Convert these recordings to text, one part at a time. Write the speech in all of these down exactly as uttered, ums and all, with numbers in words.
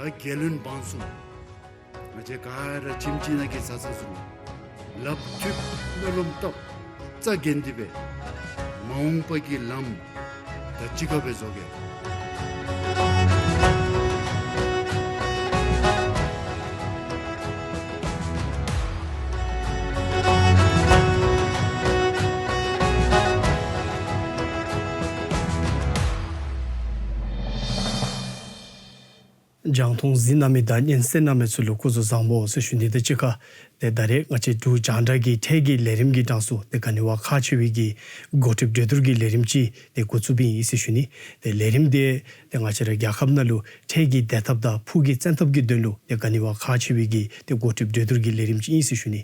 ད་རྒྱལ་བློན་འབངས་གསུམ་ང་བཅས་ག་ར་ཁྱིམ་གཅིག་ནང་གི་བཟའ་ཚང་ཚུ་ལུ་ལགཔ་མཐུད་སྨོན་ལམ་བཏབ་རྩ་འགེངས་ཏེ་སྦེ་མ་འོངས་པ་གི་ལམ་ད་གཅིག་ཁར་སྦེ་བཟོ་གེ། རྒྱང་མཐོང་གཟིགས་གནང་མི་དང་སྙན་གསན་གནང་མི་ཚུ་ལུ་སྐུ་གཟུགས་བཟང་པོ་ཟེར་ཞུ་ནི་དང་གཅིག་ཁར་ཏེ་ད་རེས་ང་བཅས་འབྲུག་རྒྱང་བསྒྲགས་ཀྱི་འཕྲལ་གྱི་ལས་རིམ་གྱི་གྲངས་སུ་ཏེ་ག་ནི་བ་ཁག་ཆེ་བའི་གི་འགོ་ཁྲིདཔ་གྲོས་བསྡུར་གྱི་ལས་རིམ་ཅིག་ཏེ་འགོ་བཙུགསཔ་ཨིན་ཟེར་ཞུ་ནི། ཏེ་ལས་རིམ་འདི་ཏེ་ང་བཅས་ར་རྒྱལ་ཁབ་ནང་ལུ་འཕྲལ་གྱི་བདེ་ཐབས་དང་ཕུགས་ཀྱི་བཙན་ཐབས་ཀྱི་དོན་ལུ་ཏེ་ག་ནི་བ་ཁག་ཆེ་བའི་གི་ཏེ་འགོ་ཁྲིདཔ་གྲོས་བསྡུར་གྱི་ལས་རིམ་ཅིག་ཨིན་ཟེར་ཞུ་ནི།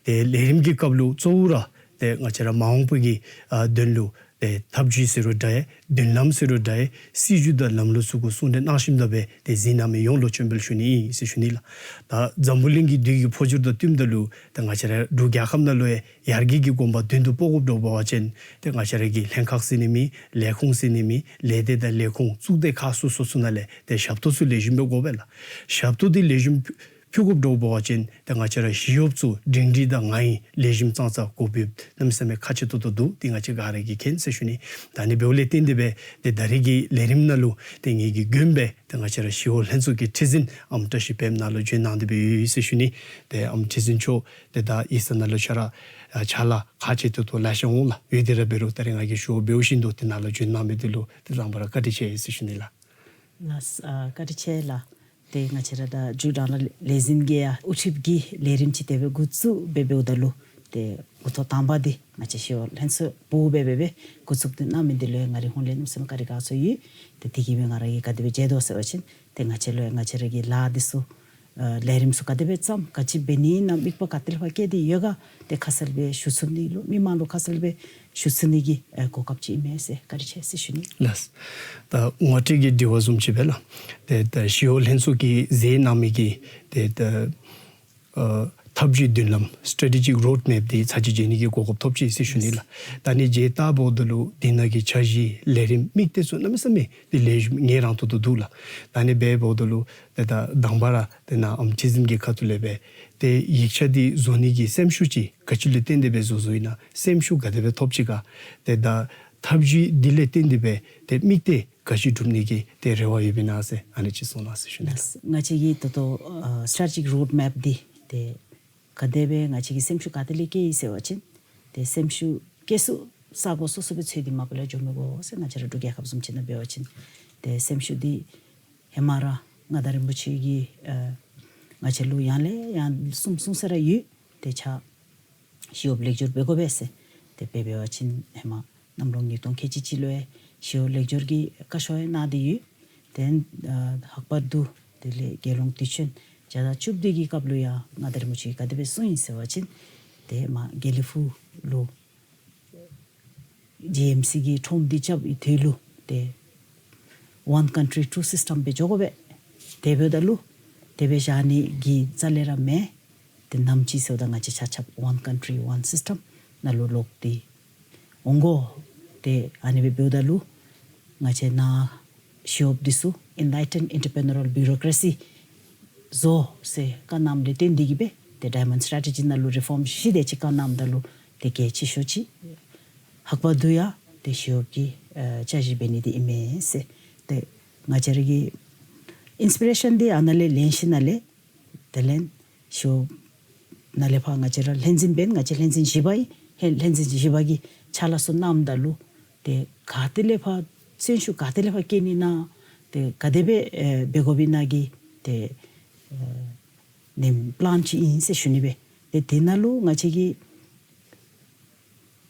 ཏེ་ལས་རིམ་གྱི་སྐབས་ལུ་གཙོ་བོ་ར་ཏེ་ང་བཅས་ར་མ་འོངས་པ་གི་ཨ་དོན་ལུ་ཏེ་ཐབས་བྱུས་ཟེར་རུང་འདྲ་ཡི་མདུན་ལམ་ཟེར་རུང་འདྲ་ཡི་སྲིད་བྱུས་དང་ལམ་ལུགས་ཚུ་གུ་གསུང་གྲོས་གནང་ཞིནམ་ད་སྦེ་ཏེ་གཟིགས་གནང་མི་ཡོངས་ལུ་བྱོན་པར་ཞུ་ནི་ཨིན་ཟེར་ཞུ་ནི་ལགས། ད་འཛམ་བུ་གླིང་གི་དུས་ཀྱི་འཕོ་འགྱུར་དང་བསྟུནམ་ད་ལུ་ཏེ་ང་བཅས་ར་འབྲུག་རྒྱལ་ཁབ་ནང་ལུ་ཡང་ཡར་རྒྱས་ཀྱི་གོམ་པ་མདུན་དུ་སྤོ་དགོཔ་འདྲཝ་འབད་བ་ཅིན་ཏེ་ང་བཅས་ར་གི་ལྷན་ཁག་ཟེར་ནི་མེད། ལས་ཁུངས་ཟེར་ནི་མེད། ལས་སྡེ་དང་ལས་ཁུངས་གཙུག་སྡེ་ཁག་སོ་སོ་ཚུ་ནང་ལས་ཏེ་ཞབས་ཏོག་ཚུ་ལེགས་ཤོམ་སྦེ་དགོ་པས་ལགས། ཞབས་ཏོག་འདི་ལེགས་ཤོམ་ཕུལ་དགོཔ་འདྲཝ་འབད་བ་ཅིན་ཏེ་ང་བཅས་ར་ཞི་གཡོགཔ་ཚུ་སྒྲིང་སྒྲིང་དང་ངང་ངེ་ལེགས་ཤོམ་ཙང་ཙང་དགོཔ་གནམ་མེད་ས་མེད་ཁག་ཆེ་ཏོག་ཏོ་འདུག། འདི་ང་བཅས་ག་ར་གིས་མཁྱེན་ཟེར་ཞུ་ནི། ད་ཨ་ནི་འབདཝ་ལས་བརྟེན་ཏེ་སྦེ་ཏེ་ད་རེས་ཀྱི་ལས་རིམ་ནང་ལུ་ཏེ་ངེ་གི་མགོན་སྦེ་ཏེ་ང་བཅས་ར་ཞི་གཡོག་ལྷན་ཚོགས་ཀྱི་ཁྲི་འཛིན་ཨམ་བཀྲ་ཤིས་དཔལམོ་ནཱ་ལུ་བྱོན་གནང་སྟེ་སྦེ་ཡོད་ཟེར་ཞུ་ནི། ཏེ་ཨམ་ཁྲི་འཛིན་མཆོག་ཏེ་ད་ཡིག་ཚང་ནང་ལུ་ཕྱག་ལཱ་ཨ་ཕྱག་ལཱ་ཁག་ཆེ་ཏོག་ཏོ་ལེ་ཤ་འོང་ལགས། ཡོད་དེ་ར་འབད་རུང་ད་རེས་ང་གིས་ཞུ་བ་འབདཝ་བཞིན་དུ་ཏེ་ནཱ་ལུ་བྱོན་གནང་མི་འདི་ལུ་ཏེ་དང་པ་ར་བཀའ་དྲིན་ཆེ་ཟེར་ཞུ་ནི་ལགས། ལགས་ཨ་བཀའ་དྲིན་ཆེ་ལགས། ཏེ་ང་བཅས་ར་ད་འབྲུག་རྒྱང་བསྒྲགས་ལས་འཛིན་གྱིས་ཡང་དབུ་ཁྲིདཔ་ཀྱི་ལས་རིམ་ཅིག་དེ་སྦེ་འགོ་བཙུགས་འབད་འབདཝ་ད་ལུ་ཏེ་འགོ་ཐོག་དང་པ་འདི་ང་བཅས་ཞི་གཡོག་ལྷན་ཚོགས་པོ་སྦེ་འབད་འབད་འགོ་བཙུགས་ཏེ་གནང་མི་འདི་ལུ་ཡང་ང་རའི་ཧོངས་ལས་གནམ་མེད་ས་མེད་བཀའ་དྲིན་དགའ་ཚོར་ཡོད། ཏེ་དེ་གིས་སྦེ་ང་ར་གིས་ག་དེ་སྦེ་མཇལ་དོ་ཟེར་བ་ཅིན་ཏེ་ང་བཅས་ལུ་ཡང་ང་བཅས་ར་གི་ལཱ་འདི་ཚུ་ཨ་ལས་རིམ་ཚུ་ག་དེ་སྦེ་བརྩམ་ག་ཅི་འབད་ནི་ཨིན་ན་དམིགས་པ་ག་ཏེ་ལས་ཕར་བསྐྱེད་དེ་ཡོད་ག་ཏེ་ཁ་གསལ་སྦེ་ཞུ་ཚུགས་ནི་ལུ་མི་མང་ལུ་ཁ་གསལ་སྦེ་ཞུ་ཚུགས་ནི་གི་ཨེ་གོ་སྐབས་ཅིག་ཨིན་མས་ཟེར་བཀའ་དྲིན་ཆེ་ཟེར་ཞུ་ནི། ལགས། ད་ངོ་སྤྲོད་ཀྱི་དྲི་བ་བཟུམ་ཅིག་སྦེ་ལགས། ཏེ་ད་ཞི་གཡོག་ལྷན་ཚོགས་ཀྱིས་མཛད་གནང་མི་གི་ཏེ་ད་ཨ་ཐབས་བྱུས་མདུན་ལམ་སི་ཊེ་ཊེ་ཇིག་རོཌ་མེཔ་འདི་ཚར་གཅིག་མཇལ་ནི་གི་གོ་སྐབས་ཐོབ་ཅི་ཟེར་ཞུ་ནི་ལགས། ད་ཨ་ནི་མཇལ་བལྟཝ་ད་ལུ་འདི་ནང་གི་འཆར་གཞི་ལས་རིམ་དམིགས་གཏད་ཚུ་གནམ་མེད་ས་མེད་ཏེ་ལེགས་ཤོམ་ངེས་རང་ཏོག་ཏོ་འདུག་ལགས། ད་ཨ་ནི་འབདཝ་ད་ལུ་ཏེ་ད་དང་པ་ར་ཏེ་ནཱ་ཨམ་ཁྲི་འཛིན་གྱི་ཁ་ཐུག་ལས་སྦེ་ཏེ་ཡིག་ཆ་འདི་བཟོ་ནི་གི་སེམས་ཤུགས་ཅིག་ག་ཅི་ལུ་བརྟེན་ཏེ་སྦེ་བཟོ་བཟོཝ་ཨིན་ན་སེམས་ཤུགས་ག་དེ་སྦེ་ཐོབ་ཅི་ག། ཏེ་ད་ཐབས་བྱུས་འདི་ལས་བརྟེན་ཏེ་སྦེ་ཏེ་དམིགས་གཏད་ག་ཅི་སྒྲུབ་ནི་གི་ཏེ་རེ་བ་ཡོདཔ་ཨིན་ན་ཟེར་ཨ་ནི་ཅིག་གསུང་གནང་ཟེར་ཞུ་ནི། ལགས། ང་བཅས་ཀྱི་ད་ལྟོ་ཨ་སི་ཊེ་ཊེ་ཇིག་རོཌ་མེཔ་འདི་ཏེ་ག་དེ་སྦེ་ང་བཅས་ཀྱིས་སེམས་ཤུགས་ག་ཏེ་ལས་བསྐྱེད་ཡི་ཟེར་བ་ཅིན་ཏེ་སེམས་ཤུགས་བསྐྱེད་ས་ས་གོ་སོ་སོ་སྦེ་འཚོལ་ཏེ་མ་པ་ལས་འགྱོ་མི་དགོ་ཟེར། ང་བཅས་ར་འབྲུག་རྒྱལ་ཁབ་བཟུམ་ཅིག་ནང་འབད་བ་ཅིན་ཏེ་སེམས་ཤུགས་འདི་ཧེ་མ་ར་མངའ་བདག་རིན་པོ་ཆེ་གིས་ཨ་ང་བཅས་ལུ་ཡང་ལས་ཡང་གསུངས་གསུངས་ས་ར་ཡོད། ཏེ་ཕྱག་ཞི་གཡོགཔ་ལེགས་བསྒྱུར་འབད་དགོ་པས་ཟེར། ཏེ་དཔེ་འབད་བ་ཅིན་ཧེ་མ་གནམ་ལོ་ཉིས་སྟོང་ཁལ་གཅིག་གཅིག་ལུ་ཡང་ཞི་གཡོགཔ་ལེགས་བསྒྱུར་གྱི་བཀའ་ཤོག་ཡང་གནང་སྟེ་ཡོད། ཏེ་ཨ་ལྷག་པར་དུ་དེ་ལས་རྒྱལ་ཡོངས་དུས་ཆེན་བརྒྱ་དང་བཅུ་བདུན་གྱི་སྐབས་ལུ་ཡང་མངའ་བདག་རིན་པོ་ཆེ་གིས་ག་དེ་སྦེ་གསུངས་ཡི་ཟེར་བ་ཅིན་ཏེ་མར་དགེ་ལེགས་ཕུག་ལུ་ཇི་ཨེམ་སི་གི་ཁྲོམ་འདི་རྐྱབ་པའི་དུས་ལུ་ཏེ་One Country Two System སྦེ་འགྱོ་དགོ་པས། དེ་འབདཝ་ད་ལུ་དེ་སྦེ་བཞག་ནི་གི་རྩ་ལས་ར་མེད། ཏེ་ནམ་ཅིག་ཟེརཝ་ད་ང་བཅས་ཆ་ཁྱབ་One Country One System ནང་ལུ་ལོག་སྟེ་འོང་དགོ། ཏེ་ཨ་ནི་སྦེ་འབདཝ་ད་ལུ་ང་བཅས་ནཱ་ཞི་གཡོགཔ་འདི་ཚུ་Enlightened Entrepreneurial Bureaucracy བཟོ་ཟེར་བཀའ་གནངམ་ལས་བརྟེན་ཏེ་གིས་སྦེ་ཏེ་Diamond Strategy ནང་ལུ་རི་ཕོམ་བཞི་དེ་ཅིག་བཀའ་གནངམ་ད་ལུ་ཏེ་གལ་ཆེ་ཤོས་ཅིག་ལྷག་པར་དུ་ཡང་ཏེ་ཞི་གཡོགཔ་ཀྱི་ཨ་བཅའ་གཞི་འབད་ནི་འདི་ཨིན་མས་ཟེར། ཏེ་ང་བཅས་ར་གི་ཨིན་སི་པི་རེ་ཤཱན་འདི་ཨ་ནཱ་ལས་ལེན་ཞིནམ་ལས་དེ་ལས་ཞི་གཡོགཔ་ནཱ་ལས་ཕར་ང་བཅས་ར་ལྷན་འཛིན་འབདན་ང་བཅས་ལྷན་འཛིན་བཞི་པ་ཨིན། ཧེ་ལྷན་འཛིན་བཞི་པ་གིས་ཕྱག་ལཱ་ཚུ་གནངམ་ད་ལུ་ཏེ་ག་ཏེ་ལས་ཕར་བཙན་ཤུགས་ག་ཏེ་ལས་ཕར་བསྐྱེད་ནི་ཨིན་ན་ཏེ་ག་དེ་སྦེ་ཨེ་འབད་དགོཔ་ཨིན་ན་གི་ཏེ་ཨེ་ནེམ་པི་ལཱན་ཅིག་ཨིན་ཟེར་ཞུ་ནི་སྦེ། ཏེ་དེ་ནང་ལུ་ང་བཅས་ཀྱིས་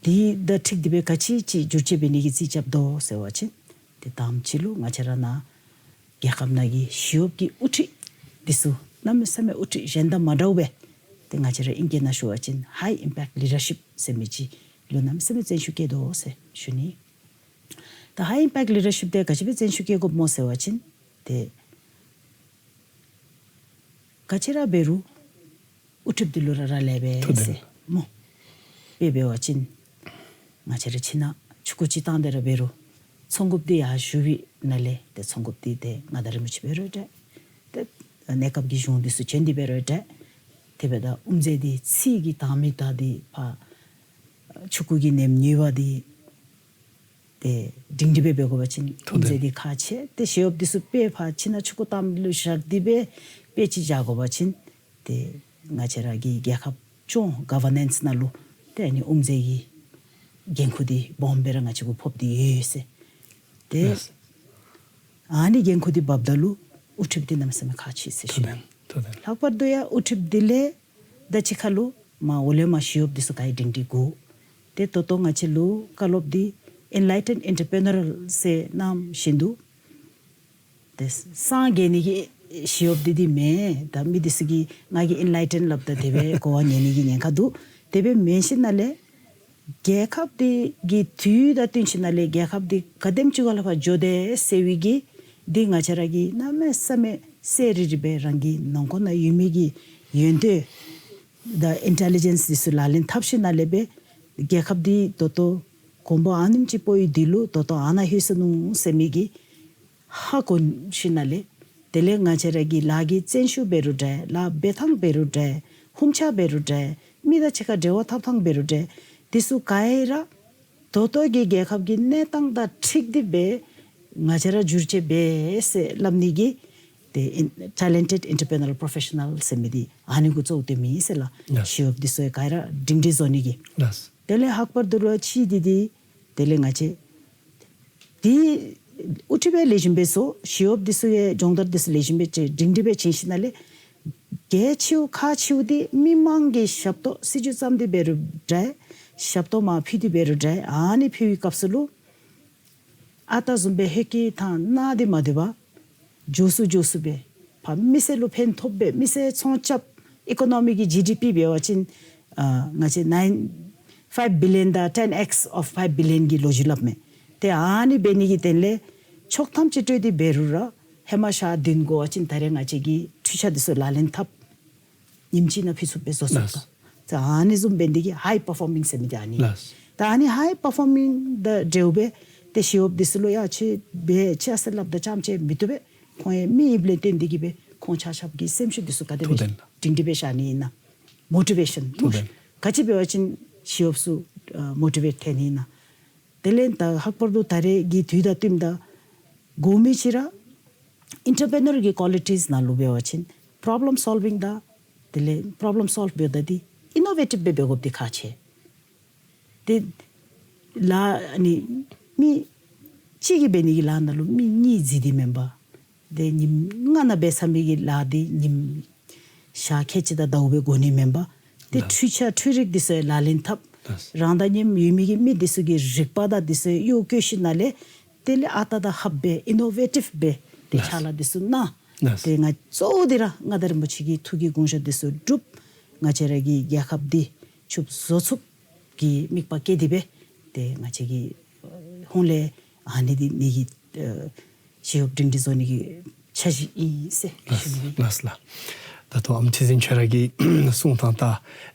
དེ་དང་འཁྲིལ་ཏེ་སྦེ་ག་ཅི་ཅིག་བསྒྱུར་བཅོས་འབད་ནི་གི་རྩིས་རྐྱབ་དོ་ཟེར་བ་ཅིན་ཏེ་དང་པ་ཅིག་ལུ་ང་བཅས་ར་ནཱ་རྒྱལ་ཁབ་ནང་གི་ཞི་གཡོགཔ་ཀྱི་དབུ་ཁྲིད་འདི་ཚུ་གནམ་མེད་ས་མེད་དབུ་ཁྲིད་གཞན་དང་མ་འདྲཝ་སྦེ་ཏེ་ང་བཅས་ར་ཨིང་སྐད་ནང་ཞུ་བ་ཅིན་High Impact Leadership ཟེར་མི་ཅིག་ལུ་གནམ་མེད་ས་མེད་བརྩོན་ཤུགས་བསྐྱེད་དོ་ཟེར་ཞུ་ནི། ད་High Impact Leadership འདི་ག་ཅི་སྦེ་བརྩོན་ཤུགས་བསྐྱེད་དགོཔ་སྨོ་ཟེར་བ་ཅིན་ཏེ་ག་ཅི་ར་འབད་རུང་དབུ་ཁྲིདཔ་འདི་ལུ་ར་རག་ལས་པས་ཐུགས་འདོད་ཟེར་སྨོ། དཔེ་འབད་བ་ཅིན་ང་བཅས་ར་ཕྱི་ནང་ཆུང་ཀུ་ཅིག་བཏང་སྟེ་ར་འབད་རུང་ཚོགས་འགོཔ་འདི་ཡར་ཞུ་བའི་ནང་ལས་ཏེ་ཚོགས་འགོཔ་འདི་ཏེ་མངའ་བདག་རིན་པོ་ཆེ་འབད་རུང་འདྲ། ཏེ་གནས་སྐབས་ཀྱི་གཞུང་འདི་ཚུ་བྱོན་ཏེ་འབད་རུང་འདྲ། དེ་འབདཝ་ད་དབུ་མཛད་འདི་ཚིག་གི་དྭངས་མ་དང་འདི་ཕར་ཆུང་ཀུ་གི་ནེམ་ཉེ་བ་འདི་ཏེ་སྒྲིང་སྒྲི་སྦེ་འབད་དགོ་པ་ཅིན་ཐུགས་དམ་དབུ་མཛད་འདི་ཁག་ཆེ། ཏེ་ཞི་གཡོགཔ་འདི་ཚུ་དཔེ་ཕར་ཕྱི་ནང་ཆུང་ཀུ་ཏམ་ལུ་བཞག་སྟེ་སྦེ་དཔེ་ཅིག་བཞག་དགོ་པ་ཅིན་ཏེ་ང་བཅས་ར་གི་རྒྱལ་ཁབ་སྐྱོང་ག་ཝར་ནེནསི་ནང་ལུ་ཏེ་ཨ་ནི་དབུ་མཛད་ཀྱི་འགན་ཁུར་འདི་སྦོམ་སྦེ་ར་ང་བཅས་གུ་ཕོག་སྟེ་ཡོད་ཟེར། ཏེ་ལགས། ཨ་ནི་འགན་ཁུར་འདི་འབགཔ་ད་ལུ་དབུ་ཁྲིདཔ་འདི་གནམ་མེད་ས་མེད་ཁག་ཆེ་ཟེར་ཞུ། ཐུགས་དམ་ཐུགས་དམ། ལྷག་པར་དུ་ཡང་དབུ་ཁྲིདཔ་འདི་ལས་ད་ཅི་ཁ་ལུ་མ་འོག་ལས་མར་ཞི་གཡོགཔ་འདི་ཚུ་ག་ར་སྒྲིང་སྒྲི་དགོ། ཏེ་ད་ལྟོ་ང་བཅས་ལུ་བཀའ་སློབ་འདི་Enlightened Entrepreneur ཟེར་གནང་བཞིན་དུ་ཏེ་སངས་རྒྱས་ནི་གི་ཞི་གཡོགཔ་འདི་འདི་མེན། ད་མི་འདི་ཚུ་གིས་ང་གིས་ཨེན་ལའི་ཊེན་སླབ་ད་དེ་སྦེ་གོ་བ་ཉན་ནི་གི་ཉེན་ཁ་འདུག། དེ་སྦེ་མེན་ཞིནམ་ལས་རྒྱལ་ཁབ་འདི་གི་དུས་དང་བསྟུན་ཞིནམ་ལས་རྒྱལ་ཁབ་འདི་ག་དེམ་ཅིག་ག་ལས་ཕར་འགྱོ་དེས་ཟེར་བའི་གི་འདི་ང་བཅས་ར་གིས་གནམ་མེད་ས་མེད་གསལ་རི་རི་སྦེ་རང་གི་ནང་ཁོག་ནང་ཡོད་མི་གི་ཡོན་ཏན་དང་ཨིན་ཊེ་ལི་ཇེནསི་འདི་ཚུ་ལག་ལེན་འཐབ་ཞིནམ་ལས་སྦེ་རྒྱལ་ཁབ་འདི་ད་ལྟོ་གོང་འཕེལ་ཨ་ནེམ་ཅིག་སྤོ་ཡི་འདི་ལུ་ད་ལྟོ་ཨ་ནཱ་ལྷོད་སོ་ནུག་ཟེར་མི་གི་ཧ་གོ་ཞིནམ་ལས་དེ་ལས་ང་བཅས་ར་གི་ལཱ་གི་བརྩོན་ཤུགས་འབད་རུང་འདྲ། ལཱ་འབད་ཐངས་འབད་རུང་འདྲ། ཧུམ་ཆ་འབད་རུང་འདྲ། མི་དང་གཅིག་ཁར་འབྲེལ་བ་འཐབ་ཐངས་འབད་རུང་འདྲ། འདི་ཚུ་ག་ར་ད་ལྟོ་གི་རྒྱལ་ཁབ་ཀྱི་གནས་སྟངས་དང་འཁྲིལ་ཏེ་སྦེ་ང་བཅས་ར་བསྒྱུར་བཅོས་འབད་ཟེར་སླབ་ནི་གི་ཏེ་ཨིན་ཊེ་ལེན་ཊེཌ་ཨེན་ཊར་པི་རི་ནར་པོ་རོ་ཕེ་ཤ་ནཱལ་ཟེར་མི་འདི་ཨ་ནི་གུ་གཙོ་བོ་བཏོན་མི་ཨིན་ཟེར་ལགས། ལགས། ཞི་གཡོགཔ་འདི་ཚུ་ག་ར་སྒྲིང་སྒྲི་བཟོ་ནི་གི། ལགས། དེ་ལས་ལྷག་པར་དུ་ལུ་ཅིག་འདི་འདི་དེ་ལས་ང་བཅས་འདི་དབུ་ཁྲིདཔ་ལེགས་ཤོམ་སྦེ་བཟོ། ཞི་གཡོགཔ་འདི་ཚུ་ཡང་སྦྱོང་བརྡར་འདི་ཚུ་ལེགས་ཤོམ་སྦེ་སྒྲིང་སྒྲི་སྦེ་བྱིན་ཞིནམ་ལས་གལ་ཆེཝ་ཁག་ཆེཝ་འདི་མི་མང་གི་ཞབས་ཏོག་སྲིད་བྱུས་བརྩམས་ཏེ་འབད་རུང་འདྲ། ཞབས་ཏོག་མར་ཕུལ་ཏེ་འབད་རུང་འདྲ། ཨ་ནི་ཕུལ་བའི་སྐབས་སུ་ལུ་ཨ་རྟག་བཟུམ་སྦེ་ཧེ་ཀི་ཐང་ནང་འདི་མ་སྡོད་པར་མགྱོགས་སུ་མགྱོགས་སུ་སྦེ་ཕར་མི་སེར་ལུ་ཕན་ཐོགས་སྦེ་མི་སེར་ཚོང་རྐྱབ་ཨི་ཀོ་ནོ་མི་གི་ཇི་ཌི་པི་འབད་བ་ཅིན་ཨ་ང་བཅས་ནའིན་ཕའིབ་བི་ལི་ཡོན་དང་ཊེན་ཨེགསི་ཨོཕ་ཕའིབ་བི་ལི་ཡོན་གྱི་ལོ་རྒྱུས་སླབ་མས། ཏེ་ཨ་ནི་འབད་ནི་གི་དོན་ལས་ཆོག་ཐམ་ཅིག་སྤྲོད་དེ་འབད་རུང་ར་ཧེ་མ་ཞག་བདུན་འགོར་བ་ཅིན་ད་རེས་ང་བཅས་ཀྱིས་འཕྲུལ་ཆས་འདི་ཚུ་ལག་ལེན་འཐབ། ཉིནམ་གཅིག་ནང་ཕུལ་ཚུགསཔ་སྦེ་བཟོ་ཚུགས་ད། ལགས། ཏེ་ཨ་ནི་བཟུམ་འབད་ནི་འདི་གིས་ཧའི་པར་ཕོར་མིང་ཟེར་མི་འདི་ཨ་ནི། ལགས། ད་ཨ་ནི་ཧའི་པར་ཕོར་མིང་དང་འབྲེལཝ་སྦེ་ཏེ་ཞི་གཡོགཔ་འདི་ཚུ་ལུ་ཡ་ཁྱོད་འབད་ཅི་ཟེར་སླབ་ད་རྐྱངམ་ཅིག་མི་བཏུབ་པས། ཁོང་ཡང་མི་ཨིནམ་ལས་བརྟེན་ཏེ་གིས་སྦེ་ཁོང་ཆ་ཁྱབ་ཀྱི་སེམས་ཤུགས་འདི་ཚུ་ག་དེ་སྦེ་ཐུགས་དམ་ལགས། སྒྲིང་སྒྲི་སྦེ་བཞག་ནི་ཨིན་ན། མོ་ཊི་ཝེ་ཤཱན། ཐུགས་དམ། ག་ཅི་འབད་བ་ཅིན་ཞི་གཡོགཔ་ཚུ་ཨ་མོ་ཊི་ཝེཊ་ཐལ་ནི་ཨིན་ན། དེ་ལས་ད་ལྷག་པར་དུ་ད་རེས་ཀྱི་དུས་དང་བསྟུནམ་ད་དགོ་མི་ཅིག་ར་ཨེན་ཊར་པི་རི་ནར་གྱི་ཀོ་ལི་ཊིས་ནང་ལུ་འབད་བ་ཅིན་པོརོབ་ལེམ་སོལ་བིང་དང་དེ་ལས་པོརོབ་ལེམ་སོལབ་འབདཝ་ད་འདི་ཨི་ནོ་ཝེ་ཊིབ་སྦེ་འབད་དགོཔ་འདི་ཁག་ཆེ། ཏེ་ལཱ་ཨ་ནི་མི་གཅིག་གིས་འབད་ནི་གི་ལཱ་ནང་ལུ་མི་གཉིས་འཛུལ་ཏེ་མེན་པར་ཏེ་ཉིནམ་ལྔ་ནང་འབད་ཚར་མི་གི་ལཱ་འདི་ཉིནམ་ཞག་ཁལ་གཅིག་དང་ཟླཝ་སྦེ་འགོར་ནི་མེན་པར་ཏེ། ལགས། འཕྲུལ་ཆས་འཕྲུལ་རིག་འདི་ཚུ་ལག་ལེན་འཐབ། ལགས། རང་དང་མཉམ་ཡོད་མི་གི་མི་འདི་ཚུ་གི་རིག་པ་དང་འདི་ཚུ་གཡོག་བཀོལ་ཞིནམ་ལས་དེ་ལས་ཨ་རྟག་དང་ཧབ་སྦེ་ཨི་ནོ་ཝེ་ཊིབ་སྦེ་ཏེ། ལགས། ཕྱག་ལཱ་འདི་ཚུ་གནང་། ལགས། ཏེ་ང་གཙོ་བོ་འདི་ར་མངའ་བདག་རིན་པོ་ཆེ་གི་ཐུགས་ཀྱི་དགོངས་བཞེད་འདི་ཚུ་སྒྲུབ། ང་བཅས་ར་གི་རྒྱལ་ཁབ་འདི་ཕྱུགཔ་བཟོ་ཚུགསཔ་གི་དམིགས་པ་བསྐྱེད་དེ་སྦེ་ཏེ་ང་བཅས་ཀྱི་ཧོངས་ལས་ཨ་ནི་འདི་ནི་གི་ཨ་ཞི་གཡོགཔ་སྒྲིང་སྒྲི་བཟོ་ནི་གི་འཆར་གཞི་ཨིན་ཟེར་ཞུ་ནི། ལགས་ལགས། ད་ལྟོ་ཨམ་ཁྲི་འཛིན་ཁྱོད་ར་གིས་གསུང་ཐངས་ད་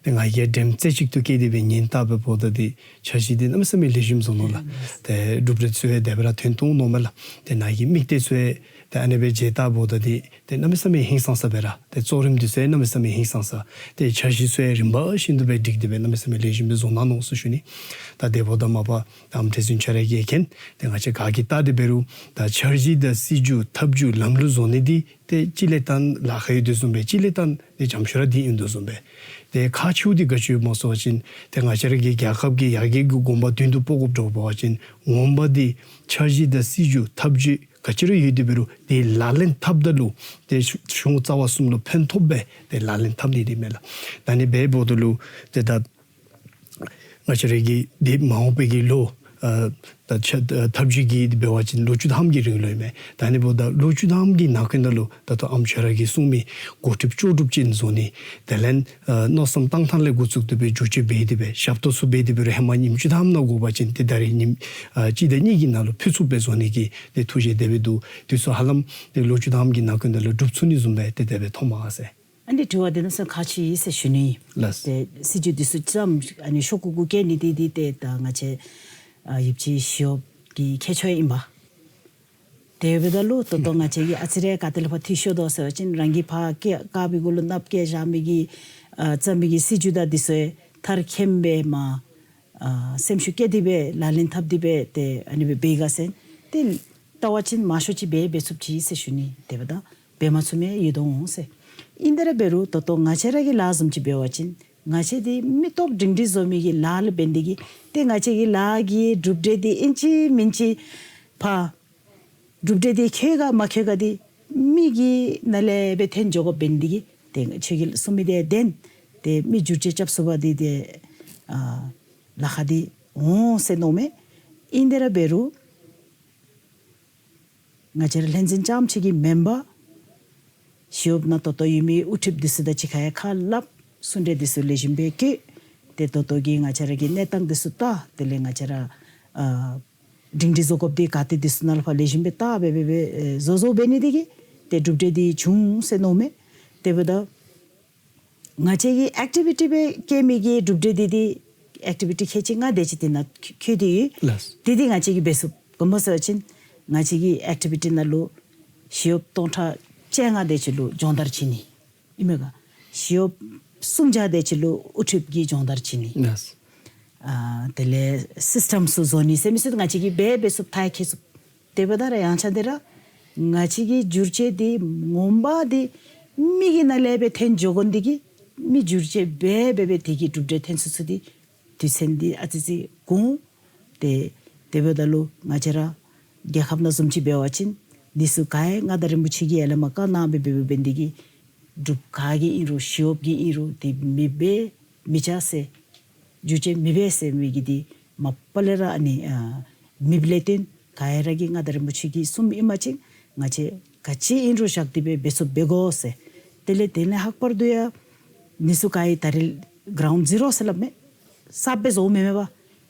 ཏེ་ང་གིས་དྲན་རྩེ་གཅིག་ཏུ་བསྐྱེད་དེ་སྦེ་ཉན་ད་འབདཝ་ད་འདི་འཆར་གཞི་འདི་གནམ་མེད་ས་མེད་ལེགས་ཤོམ་བཟོ་ནུག་ལགས། ཏེ་གྲུབ་འབྲས་ཚུ་ཡང་དེ་སྦེ་ར་ཐོན་ཐོན་འོང་མས་ལགས། ཏེ་ནཱ་གི་དམིགས་གཏད་ཚུ་ཡང་ཏེ་ཨ་ནི་སྦེ་མཇལ་ད་འབདཝ་ད་འདི་ཏེ་གནམ་མེད་ས་མེད་ཧིང་སངས་ས་སྦེ་ར་ཏེ་གཙོ་རིམ་འདི་ཚུ་ཡང་གནམ་མེད་ས་མེད་ཧིང་སངས་ས། ཏེ་འཆར་གཞི་ཚུ་ཡང་རིམ་པ་བཞིན་དུ་སྦེ་སྒྲིག་སྟེ་སྦེ་གནམ་མེད་ས་མེད་ལེགས་ཤོམ་སྦེ་བཟོ་གནང་ནུག་ཟེར་ཞུ་ནི། ད་དེ་འབདཝ་ད་མ་པ་ད་ཨམ་ཁྲི་འཛིན་ཁྱོད་ར་གིས་མཁྱེན། ཏེ་ང་བཅས་ག་གིས་བལྟ་སྟེ་འབད་རུང་ད་འཆར་གཞི་དང་སྲིད་བྱུས་ཐབས་བྱུས་ལམ་ལུགས་བཟོ་ནི་འདི་ཏེ་གཅིག་ལས་བརྟེན་ལཱ་ཁག་ཡོད་དོ་བཟུམ་སྦེ་གཅིག་ལས་བརྟེན་ཏེ་འཇམ་ཤོས་ར་འདི་ཨིན་དོ་བཟུམ་སྦེ། ཏེ་ཁག་ཆེཝ་འདི་ག་ཅི་སྨོ་ཟེར་བ་ཅིན་ཏེ་ང་བཅས་ར་གི་རྒྱལ་ཁབ་ཀྱི་ཡར་རྒྱས་ཀྱི་གོམ་པ་མདུན་དུ་སྤོ་དགོཔ་འདྲཝ་འབད་བ་ཅིན་ངོ་མ་འདི་འཆར་གཞི་དང་སྲིད་བྱུས་ཐབས་བྱུས་ག་ཅི་ར་ཡོད་དེ་འབད་རུང་ཏེ་ལག་ལེན་འཐབ་ད་ལུ་ཏེ་གཞུང་རྩ་བ་གསུམ་ལུ་ཕན་ཐོགས་སྦེ་ཏེ་ལག་ལེན་འཐབ་ནི་འདི་མས་ལགས། ད་ཨ་ནི་སྦེ་འབདཝ་ད་ལུ་ཏེ་ད་ང་བཅས་ར་གི་འདི་མ་འོངས་པའི་གི་ལོ་ཨ་ད་ཆ་ཨ་ཐབས་བྱུས་ཀྱི་འབད་བ་ཅིན་ལོ་བཅུ་ཐམ་གྱི་རིང་ལུ་ཨིན་མས། ད་ཨ་ནི་འབདཝ་ད་ལོ་བཅུ་ཐམ་གྱི་ནང་འཁོད་ནང་ལུ་ད་ལྟོ་ཨམ་ཁྱོད་ར་གིས་གསུང་མི་འགོ་ཁྲིདཔ་ལྕོགས་གྲུབ་ཅན་བཟོ་ནི། དེ་ལས་ཨ་མནོ་བསམ་བཏང་ཐངས་ལས་འགོ་བཙུགས་ཏེ་སྦེ་འགྱུར་བཅོས་འབད་དེ་སྦེ་ཞབས་ཏོག་ཚུ་འབད་དེ་འབད་རུང་ཧེ་མ་ཉིནམ་བཅུ་ཐམ་ནང་དགོ་པ་ཅིན་ཏེ་ད་རེས་ཉིནམ་ཨ་གཅིག་དང་གཉིས་ཀྱི་ནང་ལུ་ཕུལ་ཚུགསཔ་སྦེ་བཟོ་ནི་གི་ཏེ་ཐུགས་བཞེད་དེ་སྦེ་འདུག། དེ་ཚུ་ཧ་ལམ་ཏེ་ལོ་བཅུ་ཐམ་གྱི་ནང་འཁོད་ནང་ལུ་འགྲུབ་ཚུགས་ནི་བཟུམ་སྦེ་ཏེ་དེ་སྦེ་མཐོངམ་མས་ཟེར། ཨ་ནི་དྲི་བ་འདི་གནམ་མེད་ས་མེད་ཁག་ཆེ་ཟེར་ཞུ་ནི། ལགས། ཏེ་སྲིད་བྱུས་འདི་ཚུ་ཙམ་ཨ་ནི་ཤོག་གུ་གུ་བཀལ་ནི་འདི་འདི་ཏེ་ད་ང་བཅས་ཨ་ཡིབ་ཅི་ཞི་གཡོགཔ་གི་ཁྱད་ཆོས་ཨིན་པས། དེ་འབདཝ་ད་ལུ་ད་ལྟོ་ང་བཅས་ཀྱིས་ཨ་ཙི་རེ་ག་ཏེ་ལས་ཕར་འཐུས་ཤོར་དོ་ཟེར་བ་ཅིན་རང་གི་ཕར་བཀལ་བཀག་པའི་གུ་ལུ་ནགཔ་བཀལ་བཞག་མི་གི་ཨ་རྩ་མི་གི་སྲིད་བྱུས་དང་འདི་ཚུ་མཐར་འཁྱོལ་སྦེ་མར་ཨ་སེམས་ཤུགས་བསྐྱེད་དེ་སྦེ་ལག་ལེན་འཐབ་སྟེ་སྦེ་ཏེ་ཨ་ནི་སྦེ་འབད་ག་ཟེར། ཏེ་བལྟ་བ་ཅིན་མང་ཤོས་ཅིག་འབད་འབད་ཚུགསཔ་ཅིག་ཟེར་ཞུ་ནི། དེ་འབདཝ་ད་འབད་མ་ཚུགས་མི་ཡོད་དོ་འོང་ཟེར། ཨིན་ཏེ་ར་འབད་རུང་ད་ལྟོ་ང་བཅས་ར་གི་ལཱ་བཟུམ་ཅིག་འབད་བ་ཅིན་ང་བཅས་འདི་མི་སྟོབས་སྒྲིང་སྒྲིང་བཟོ་མི་གི་ལཱ་ལུ་འབད་ནི་དེ་གིས་ཏེ་ང་བཅས་ཀྱི་ལཱ་གི་གྲུབ་འབྲས་འདི་ཨིན་ཅི་མིན་ཅི་ཕར་གྲུབ་འབྲས་འདི་འཁྱོལ་ག་མ་འཁྱོལ་ག་འདི་མི་གི་ནང་ལས་སྦེ་འཐོན་འགྱོ་དགོཔ་འབད་ནི་དེ་གིས་ཏེ་ཁྱོད་ཀྱིས་གསུང་མི་དེ་བདེན། ཏེ་མི་བསྒྱུར་བཅོས་རྐྱབ་ཚུགས་པ་འདི་ཏེ་ཨ་ལཱ་ཁག་འདི་འོང་ཟེར་མནོཝ་མས། ཨིན་ཏེ་ར་འབད་རུང་ང་བཅས་ར་ལྷན་འཛིན་རྐྱངམ་ཅིག་གིས་མེན་པར་ཞི་གཡོགཔ་ནང་ད་ལྟོ་ཡོད་མི་དབུ་ཁྲིདཔ་འདི་ཚུ་དང་གཅིག་ཁར་ཡང་ཁ་སླབ། གསུང་གྲོས་འདི་ཚུ་ལེགས་ཤོམ་སྦེ་བཀོད། ཏེ་ད་ལྟོ་གི་ང་བཅས་ར་གི་གནས་སྟངས་འདི་ཚུ་བལྟ། དེ་ལས་ང་བཅས་ར་ཨ་སྒྲིང་སྒྲིང་བཟོ་དགོཔ་འདི་ག་ཏེ་འདི་ཚུ་ནང་ལས་ཕར་ལེགས་ཤོམ་སྦེ་བལྟ་སྦེ་སྦེ་སྦེ་ཨེ་བཟོ་བཟོཝ་འབད་ནི་དེ་གིས་ཏེ་གྲུབ་འབྲས་འདི་བྱུང་ཟེར་མནོཝ་མས། དེ་འབདཝ་ད་ང་བཅས་ཀྱིས་ཨེག་ཊི་བི་ཊི་སྦེ་བསྐྱལ་མི་གི་གྲུབ་འབྲས་འདི་འདི་ཨེག་ཊི་བི་ཊི་ཁལ་གཅིག་ལྔ་དེ་ཅིག་དེ་ནང་འཁོད་དེ་ཡོད། ལགས། དེ་འདི་ང་བཅས་ཀྱིས་འབད་ཚུགས། ག་ཅི་སྨོ་ཟེར་བ་ཅིན་ང་བཅས་ཀྱི་ཨེག་ཊི་བི་ཊི་ནང་ལུ་ཞི་གཡོགཔ་སྟོང་ཕྲག་བཅོ་ལྔ་དེ་ཅིག་ལུ་སྦྱོང་བརྡར་བྱིན་ནི་ཨིན་མས་ག། ཞི་གཡོགཔ་སུམ་བརྒྱ་དེ་ཅིག་ལུ་དབུ་ཁྲིདཔ་གི་སྦྱོང་བརྡར་བྱིན་ནི། ལགས། ཨ་དེ་ལས་སིསི་ཊམ་ཚུ་བཟོ་ནི་ཟེར་མི་ཚུ་ང་བཅས་ཀྱིས་འབད་འབད་ཚུགས། མཐར་འཁྱོལ་ཚུགས། དེ་འབདཝ་ད་ར་ཡང་ཆ་འདི་ར་ང་བཅས་ཀྱི་བསྒྱུར་བཅོས་འདི་ངོ་མ་འདི་མི་གི་ནང་ལས་སྦེ་འཐོན་འགྱོ་དགོ་ནི་དེ་གིས་མི་བསྒྱུར་བཅོས་འབད་འབད་འབད་དེ་གི་གྲུབ་འབྲས་འཐོན་ཚུགས་ཚུགས་འདི་དུས་ཚོད་འདི་ཨ་ཙི་ཅིག་འགོར། ཏེ་དེ་འབདཝ་ད་ལུ་ང་བཅས་ར་རྒྱལ་ཁབ་ནང་བཟུམ་ཅིག་འབད་བ་ཅིན་འདི་ཚུ་ག་ཡང་མངའ་བདག་རིན་པོ་ཆེ་གིས་ཡར་ལས་མར་བཀའ་གནང་སྦེ་འབད་འབད་འབད་ནི་དེ་གིས་འབྲུག་ག་གི་ཨིན་རུང་ཞི་གཡོགཔ་གི་ཨིན་རུང་འདི་མི་འབད་མི་བྱ་ཟེར་བསྒྱུར་བཅོས་མི་འབད་ཟེར་མི་གི་འདི་མ་པ་ལས་ར་ཨ་ནི་ཨ་མེདཔ་ལས་བརྟེན་ག་ཡ་ར་གིས་མངའ་བདག་རིན་པོ་ཆེ་གིས་གསུངམ་ཨིན་པ་ཅིན་ང་བཅས་ག་ཅི་ཨིན་རུང་བཞག་སྟེ་སྦེ་འབད་ཚུགསཔ་འབད་དགོ་ཟེར། དེ་ལས་དེ་ལས་ལྷག་པར་དུ་ཡང་འདི་ཚུ་ག་ཡི་ད་རེས་གྲའུནཌ་ཛི་རོ་ཟེར་སླབ་མས། གསརཔ་སྦེ་བཟོཝ་མེན་མས་པ།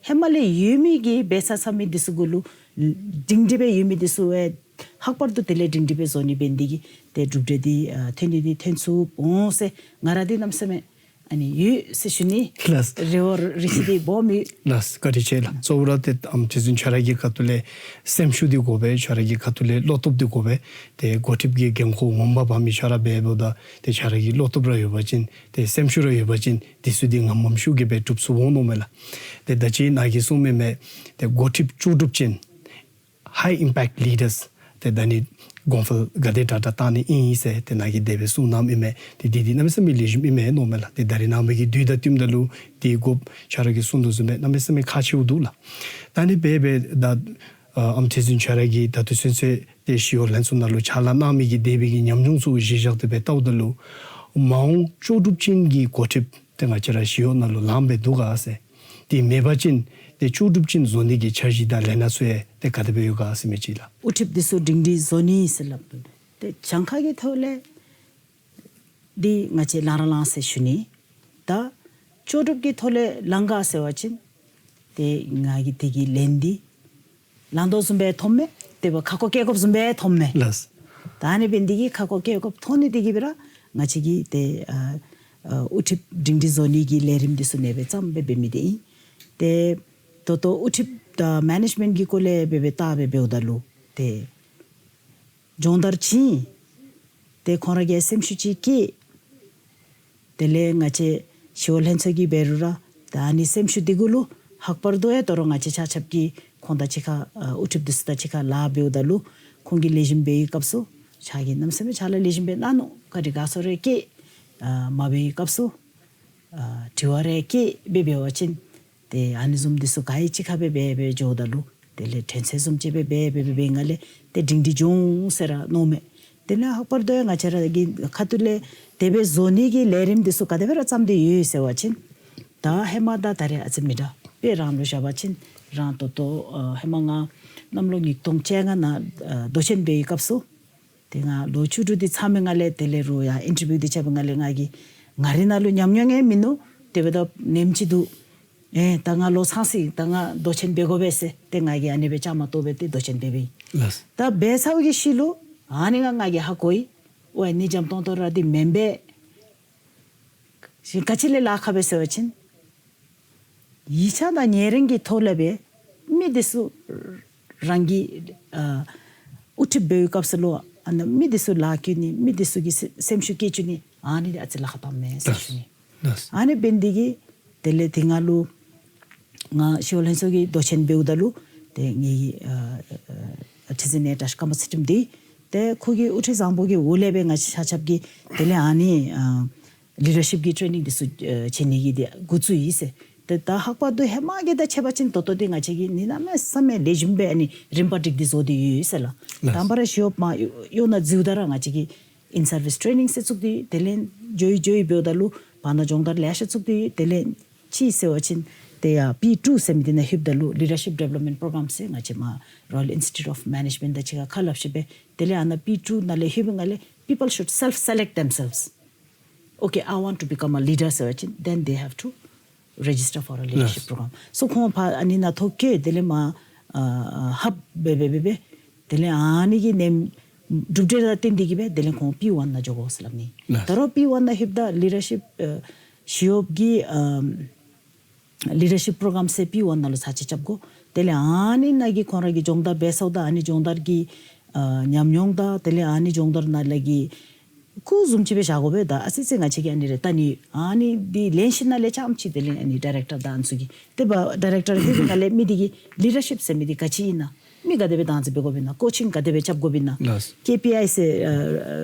ཧེ་མ་ལས་ཡོད་མི་གི་འབད་ཚར་ཚར་མི་འདི་ཚུ་གུ་ལུ་སྒྲིང་སྒྲི་སྦེ་ཡོད་མི་འདི་ཚུ་ཡང་ལྷག་པར་དུ་དེ་ལས་སྒྲིང་སྒྲི་སྦེ་བཟོ་ནི་འབད་ནི་དེ་གིས་ཏེ་གྲུབ་འབྲས་འདི་ཨ་འཐོན་ནི་འདི་འཐོན་ཚུགསཔ་འོང་ཟེར་ང་ར་འདི་གནམ་མེད་ས་མེད་ཨ་ནི་ཡོད་ཟེར་ཞུ་ནི། ལགས། རེ་བ་རེ་ཆེ་འདི་སྦོམ་ཡོད། ལགས། བཀའ་དྲིན་ཆེ་ལགས། གཙོ་བོ་ར་ཏེ་ཨམ་ཐེ་ཚུན་ཁྱོད་ར་གི་ཁ་ཐུག་ལས་སེམས་ཤུགས་འདི་དགོ་པས། ཁྱོད་ར་གི་ཁ་ཐུག་ལས་བློ་སྟོབས་འདི་དགོ་པས། ཏེ་འགོ་ཁྲིདཔ་གི་འགན་ཁུར་ངོ་མ་འབག་མི་ཁྱོད་ར་འབདཝ་ད་ཏེ་ཁྱོད་ར་གི་བློ་སྟོབས་ར་ཡོད་པ་ཅིན་ཏེ་སེམས་ཤུགས་ར་ཡོད་པ་ཅིན་འདི་ཚུ་འདི་ངམ་ངམ་ཤུགས་ཀྱིས་སྦེ་འགྲུབ་ཚུགས་འོང་མནོཝ་མས་ལགས། ཏེ་ད་ཅི་ནཱ་གིས་གསུངམ་ཨིན་མས། ཏེ་འགོ་ཁྲིདཔ་ལྕོགས་གྲུབ་ཅན་high impact leaders ཏེ་ད་ནི་གོང་འཕེལ་ག་དེ་དྲག་དྲག་བཏང་ནི་ཨིན་ཟེར་ཏེ་ནཱ་གིས་དེ་སྦེ་གསུངས་གནངམ་ཨིན་མས། ཏེ་འདི་འདི་གནམ་མེད་ས་མེད་ལེགས་ཤོམ་ཨིན་མས་མནོཝ་མས་ལགས། ཏེ་ད་རེས་ནངས་པ་གི་དུས་དང་བསྟུནམ་ད་ལུ་ཏེ་དགོཔ་ཁྱོད་ར་གིས་གསུངས་དོ་བཟུམ་སྦེ་གནམ་མེད་ས་མེད་ཁག་ཆེཝ་འདུག་ལགས། ད་ནི་འབད་འབད་ད་ཨ་ཨམ་ཐེ་ཚུན་ཁྱོད་ར་གིས་ད་ལྟོ་ཚུན་ཚོད་ཏེ་ཞི་གཡོག་ལྷན་ཚོགས་ནང་ལུ་ཕྱག་ལཱ་གནང་མི་གི་དེ་སྦེ་གི་ཉམས་མྱོང་ཚུ་གཞི་བཞག་སྟེ་སྦེ་བལྟཝ་ད་ལུ་མ་འོངས་ལྕོགས་གྲུབ་ཅན་གྱི་འགོ་ཁྲིདཔ་ཏེ་ང་བཅས་ར་ཞི་གཡོག་ནང་ལུ་ལངམ་སྦེ་འདུག་ག་ཟེར། ཏེ་མེད་པ་ཅིན་ཏེ་ལྕོགས་གྲུབ་ཅན་བཟོ་ནི་གི་འཆར་གཞི་དང་ལས་སྣ་ཚུ་ཡང་ཏེ་ག་དེ་སྦེ་ཡོད་ག་ཟེར་མི་ཅིག་ལགས། དབུ་ཁྲིདཔ་འདི་ཚུ་སྒྲིང་སྒྲི་བཟོ་ནི་ཟེར་སླབ་ཏེ་གྱངས་ཁ་གི་ཐོག་ལས་འདི་ང་བཅས་ལང་ར་ལང་ཟེར་ཞུ་ནི། ད་ལྕོགས་གྲུབ་ཀྱི་ཐོག་ལས་ལང་ག་ཟེར་བ་ཅིན་ཏེ་ང་གིས་དེ་གི་ལན་འདི་ལང་དོ་བཟུམ་སྦེ་མཐོངམ་མས། དེ་འབདཝ་ཁ་སྐོང་བཀལ་དགོཔ་བཟུམ་སྦེ་མཐོངམ་མས། ལགས། ད་ཨ་ནི་འབད་ནི་དེ་གིས་ཁ་སྐོང་བཀལ་དགོཔ་མཐོང་ནི་དེ་གིས་སྦེ་ར་ང་བཅས་ཀྱིས་ཏེ་ཨ་ཨ་དབུ་ཁྲིདཔ་སྒྲིང་སྒྲི་བཟོ་ནི་གི་ལས་རིམ་འདི་ཚུ་ཨ་ནེ་སྦེ་བརྩམས་སྦེ་འབད་མི་འདི་ཨིན། ཏེ་ད་ལྟོ་དབུ་ཁྲིདཔ་དང་མེ་ནེཇ་མེནཊ་གི་སྐོར་ལས་འབད་འབད་བལྟ་སྦེ་འབདཝ་ད་ལུ་ཏེ་སྦྱོང་བརྡར་བྱིན། ཏེ་ཁོང་ར་གིས་སེམས་ཤུགས་ཅིག་བསྐྱེད། དེ་ལས་ང་བཅས་ཞི་གཡོག་ལྷན་ཚོགས་ཀྱིས་འབད་རུང་ར་ད་ཨ་ནི་སེམས་ཤུགས་འདི་གུ་ལུ་ལྷག་པར་དུ་ཡང་ད་རུང་ང་བཅས་ཆ་ཁྱབ་ཀྱིས་ཁོང་དང་གཅིག་ཁར་ཨ་དབུ་ཁྲིདཔ་འདི་ཚུ་དང་གཅིག་ཁར་ལཱ་འབདཝ་ད་ལུ་ཁོང་གིས་ལེགས་ཤོམ་འབད་བའི་སྐབས་སུ་ཁྱོད་ཀྱིས་གནམ་མེད་ས་མེད་ཕྱག་ལཱ་ལེགས་ཤོམ་སྦེ་གནང་ནུག། བཀའ་དྲིན་དགའ་ཚོར་རེ་བསྐྱེད། ཨ་མ་འབད་བའི་སྐབས་སུ་ཨ་དྲི་བ་རེ་བསྐྱེད་སྦེ་འབད་བ་ཅིན་ཏེ་ཨ་ནི་བཟུམ་འདི་ཚུ་ག་ཡི་གཅིག་ཁར་སྦེ་འབད་འབད་འགྱོཝ་ད་ལུ་དེ་ལས་དྲན་ཚད་བཟུམ་ཅིག་སྦེ་འབད་འབད་འབད་འབད་ནི་ལས་ཏེ་སྒྲིང་སྒྲི་འགྱོ་འོང་ཟེར་ར་མནོཝ་མས། དེ་ལས་ལྷག་པར་དུ་ཡང་ང་བཅས་ར་གི་ཁ་ཐུག་ལས་དེ་སྦེ་བཟོ་ནི་གི་ལས་རིམ་འདི་ཚུ་ག་དེ་སྦེ་ར་བརྩམས་ཏེ་ཡོད་ཟེར་བ་ཅིན་ད་ཧེ་མ་དང་ད་རེས་ཨ་ཙི་མི་འདྲ། དཔེ་རང་ལུ་བཞག་པ་ཅིན་རང་ད་ལྟོ་ཨ་ཧེ་མ་ང་གནམ་ལོ་ཉིས་སྟོང་བཅོ་ལྔ་ནང་ཨ་མདོ་ཆེན་འབད་བའི་སྐབས་སུ་ཏེ་ང་ལོ་བཅུ་དྲུག་འདི་ཚང་པའི་ནང་ལས་དེ་ལས་རུང་ཡང་ཨིན་ཊར་བིའུ་འདི་རྐྱབ་པའི་ནང་ལས་ང་གིས་ང་རའི་ནང་ལུ་ཉམས་མྱོང་ཡང་མིན་ནུག། དེ་འབདཝ་ད་ནེམ་ཅིག་འདུག། ཨེ་ད་ང་ལོ་ཚང་སོ་ཡི། ད་ང་མདོ་ཆེན་འབད་དགོ་པས་ཟེར་ཏེ་ང་གིས་ཨ་ནི་སྦེ་བཅའ་མར་གཏོགས་སྦེ་ཏེ་མདོ་ཆེན་འབད་འབདཝ་ཨིན། ལགས། ད་འབད་ཚར་བའི་ཤུལ་ལུ་ཨ་ནི་ང་ང་གིས་ཧ་གོ་ཡི། ཨོ་ཨ་ནི་འཇམ་ཏོང་ཏོ་ར་འདི་མེན་པས། ག་ཅི་ལས་ལཱ་ཁག་པས་ཟེར་བ་ཅིན་ཡིག་ཆ་དང་ཉེ་རིང་གི་ཐོག་ལས་སྦེ་མི་འདི་ཚུ་རང་གི་ཨ་ དབུ་ཁྲིདཔ་འབད་བའི་སྐབས་སུ་ལུ་ཨ་ནཱ་མི་འདི་ཚུ་ལཱ་བཀོད་ནི་མི་འདི་ཚུ་གི་སེམས་ཤུགས་བསྐྱེད་བཅུག་ནི་ཨ་ནི་འདི་ཨ་ཙི་ལཱ་ཁག་འཐབ་མས་ཟེར་ཞུ་ནི། ཨ་ནི་འབད་ནི་འདི་གིས་དེ་ལས་དེ་སྒང་ལུ་ང་ཞི་གཡོག་ལྷན་ཚོགས་ཀྱི་མདོ་ཆེན་འབདཝ་ད་ལུ་ཏེ་ངེའི་ཨ་ཨ་ཁྲི་འཛིན་ནི་བཀྲིས་ཀརྨ་ཚུལ་ཁྲིམས་འདི་ཏེ་ཁོ་གི་དབུ་ཁྲིད་བཟང་པོ་གི་འོག་ལས་སྦེ་ང་བཅས་ཆ་ཁྱབ་ཀྱིས་དེ་ལས་ཨ་ནི་ཨ་ལི་ཌར་ཤིཔ་ཀྱི་ཊེ་ནིང་འདི་ཚུ་ཨ་བྱིན་ནི་གི་འདི་འགོ་བཙུགས་ཡི་ཟེར། ཏེ་ད་ལྷག་པར་དུ་ཧེ་མ་གི་དང་ཕྱད་པ་ཅིན་ད་ལྟོ་འདི་ང་བཅས་ཀྱིས་ནི་གནམ་མེད་ས་མེད་ལེགས་ཤོམ་སྦེ་ཨ་ནི་རིམ་པ་སྒྲིག་སྟེ་བཟོ་སྟེ་ཡོད་ཟེར་ལགས། དང་པ་ར་ཞི་གཡོགཔ་མར་གཡོག་ནང་འཛུལཝ་ད་ར་ང་བཅས་ཀྱིས་ཨིན་སར་བིས་ཊེ་ནིང་ཟེར་བཙུགས་ཏེ་དེ་ལས་འགྱོ་ཡི་འགྱོ་ཡི་འབདཝ་ད་ལུ་བར་ན་སྦྱོང་བརྡར་ལེ་ཤ་བཙུགས་ཏེ་དེ་ལས་ཅིག་ཟེར་བ་ཅིན་ཏེ་ཡར་པི་ཊུ་ཟེར་མི་འདི་ནང་ལྷོདཔ་ད་ལུ་ལི་ཌར་ཤིཔ་ཌི་ཝེ་ལོབ་མེནཊ་པོརོ་གྲམ་ཟེར་ང་བཅས་མར་Royal Institute of Management དང་གཅིག་ཁར་ཁ་སླབ་ཞིནམ་སྦེ་དེ་ལས་ཨ་ནཱ་པི་ཊུ་ནང་ལས་ལྷོད་པའི་སྒང་ལས་people should self select themselves. Okay, I want to become a leader ཟེར་བ་ཅིན་then they have to register for a leadership program. So ཁོང་ཕར་ཨ་ནི་ནང་ཐོ་བཀོད་དེ་ལས་མར་ཨ་ཨ་ཧབ་འབད་འབད་འབད་འབད་དེ་ལས་ཨ་ནི་གི་ནེམ་གྲུབ་འབྲས་ལུ་བརྟེན་ཏེ་གིས་སྦེ་དེ་ལས་ཁོང་པི་ཝན་ནང་འགྱོ་དགོ་ཟེར་སླབ་ནི། ད་རུང་པི་ཝན་ནང་ལྷོདཔ་ད་ལི་ཌར་ཤིཔ་ཨ་ཞི་གཡོགཔ་གི་ཨམ་ལི་ཌར་ཤིཔ་པོརོ་གྲམ་ཟེར་པི་ཝན་ནང་ལུ་ཚར་གཅིག་རྐྱབ་དགོ། དེ་ལས་ཨ་ནི་ནང་གི་ཁོང་ར་གིས་སྦྱོང་བརྡར་འབད་ཚརཝ་ད་ཨ་ནི་སྦྱོང་བརྡར་གྱི་ཨ་ཉམས་མྱོང་དང་དེ་ལས་ཨ་ནི་སྦྱོང་བརྡར་ནང་ལས་ཀྱི་སྐུ་བཟུམ་ཅིག་སྦེ་བཞག་དགོ་པས། ད་ཨ་ཙི་ཙི་ང་བཅས་ཀྱིས་ཨ་ནི་རེ་ལྟ་ནི་ཨ་ནི་འདི་ལེན་ཞིནམ་ལས་རྐྱངམ་ཅིག་དེ་ལས་ཨ་ནི་ཌའི་རེཀ་ཊར་དང་ཨ་ནི་ཚུ་གིས་དེ་སྦེ་ཌའི་རེཀ་ཊར་ལྷོད་པའི་སྒང་ལས་མི་འདི་གི་ལི་ཌར་ཤིཔ་ཟེར་མི་འདི་ག་ཅི་ཨིན་ན། མི་ག་དེ་སྦེ་བདག་འཛིན་འབད་དགོཔ་ཨིན་ན། ཀོ་ཆིང་ག་དེ་སྦེ་རྐྱབ་དགོཔ་ཨིན་ན། ལགས། ཀེ་པི་ཨའི་ཟེར་ཨ་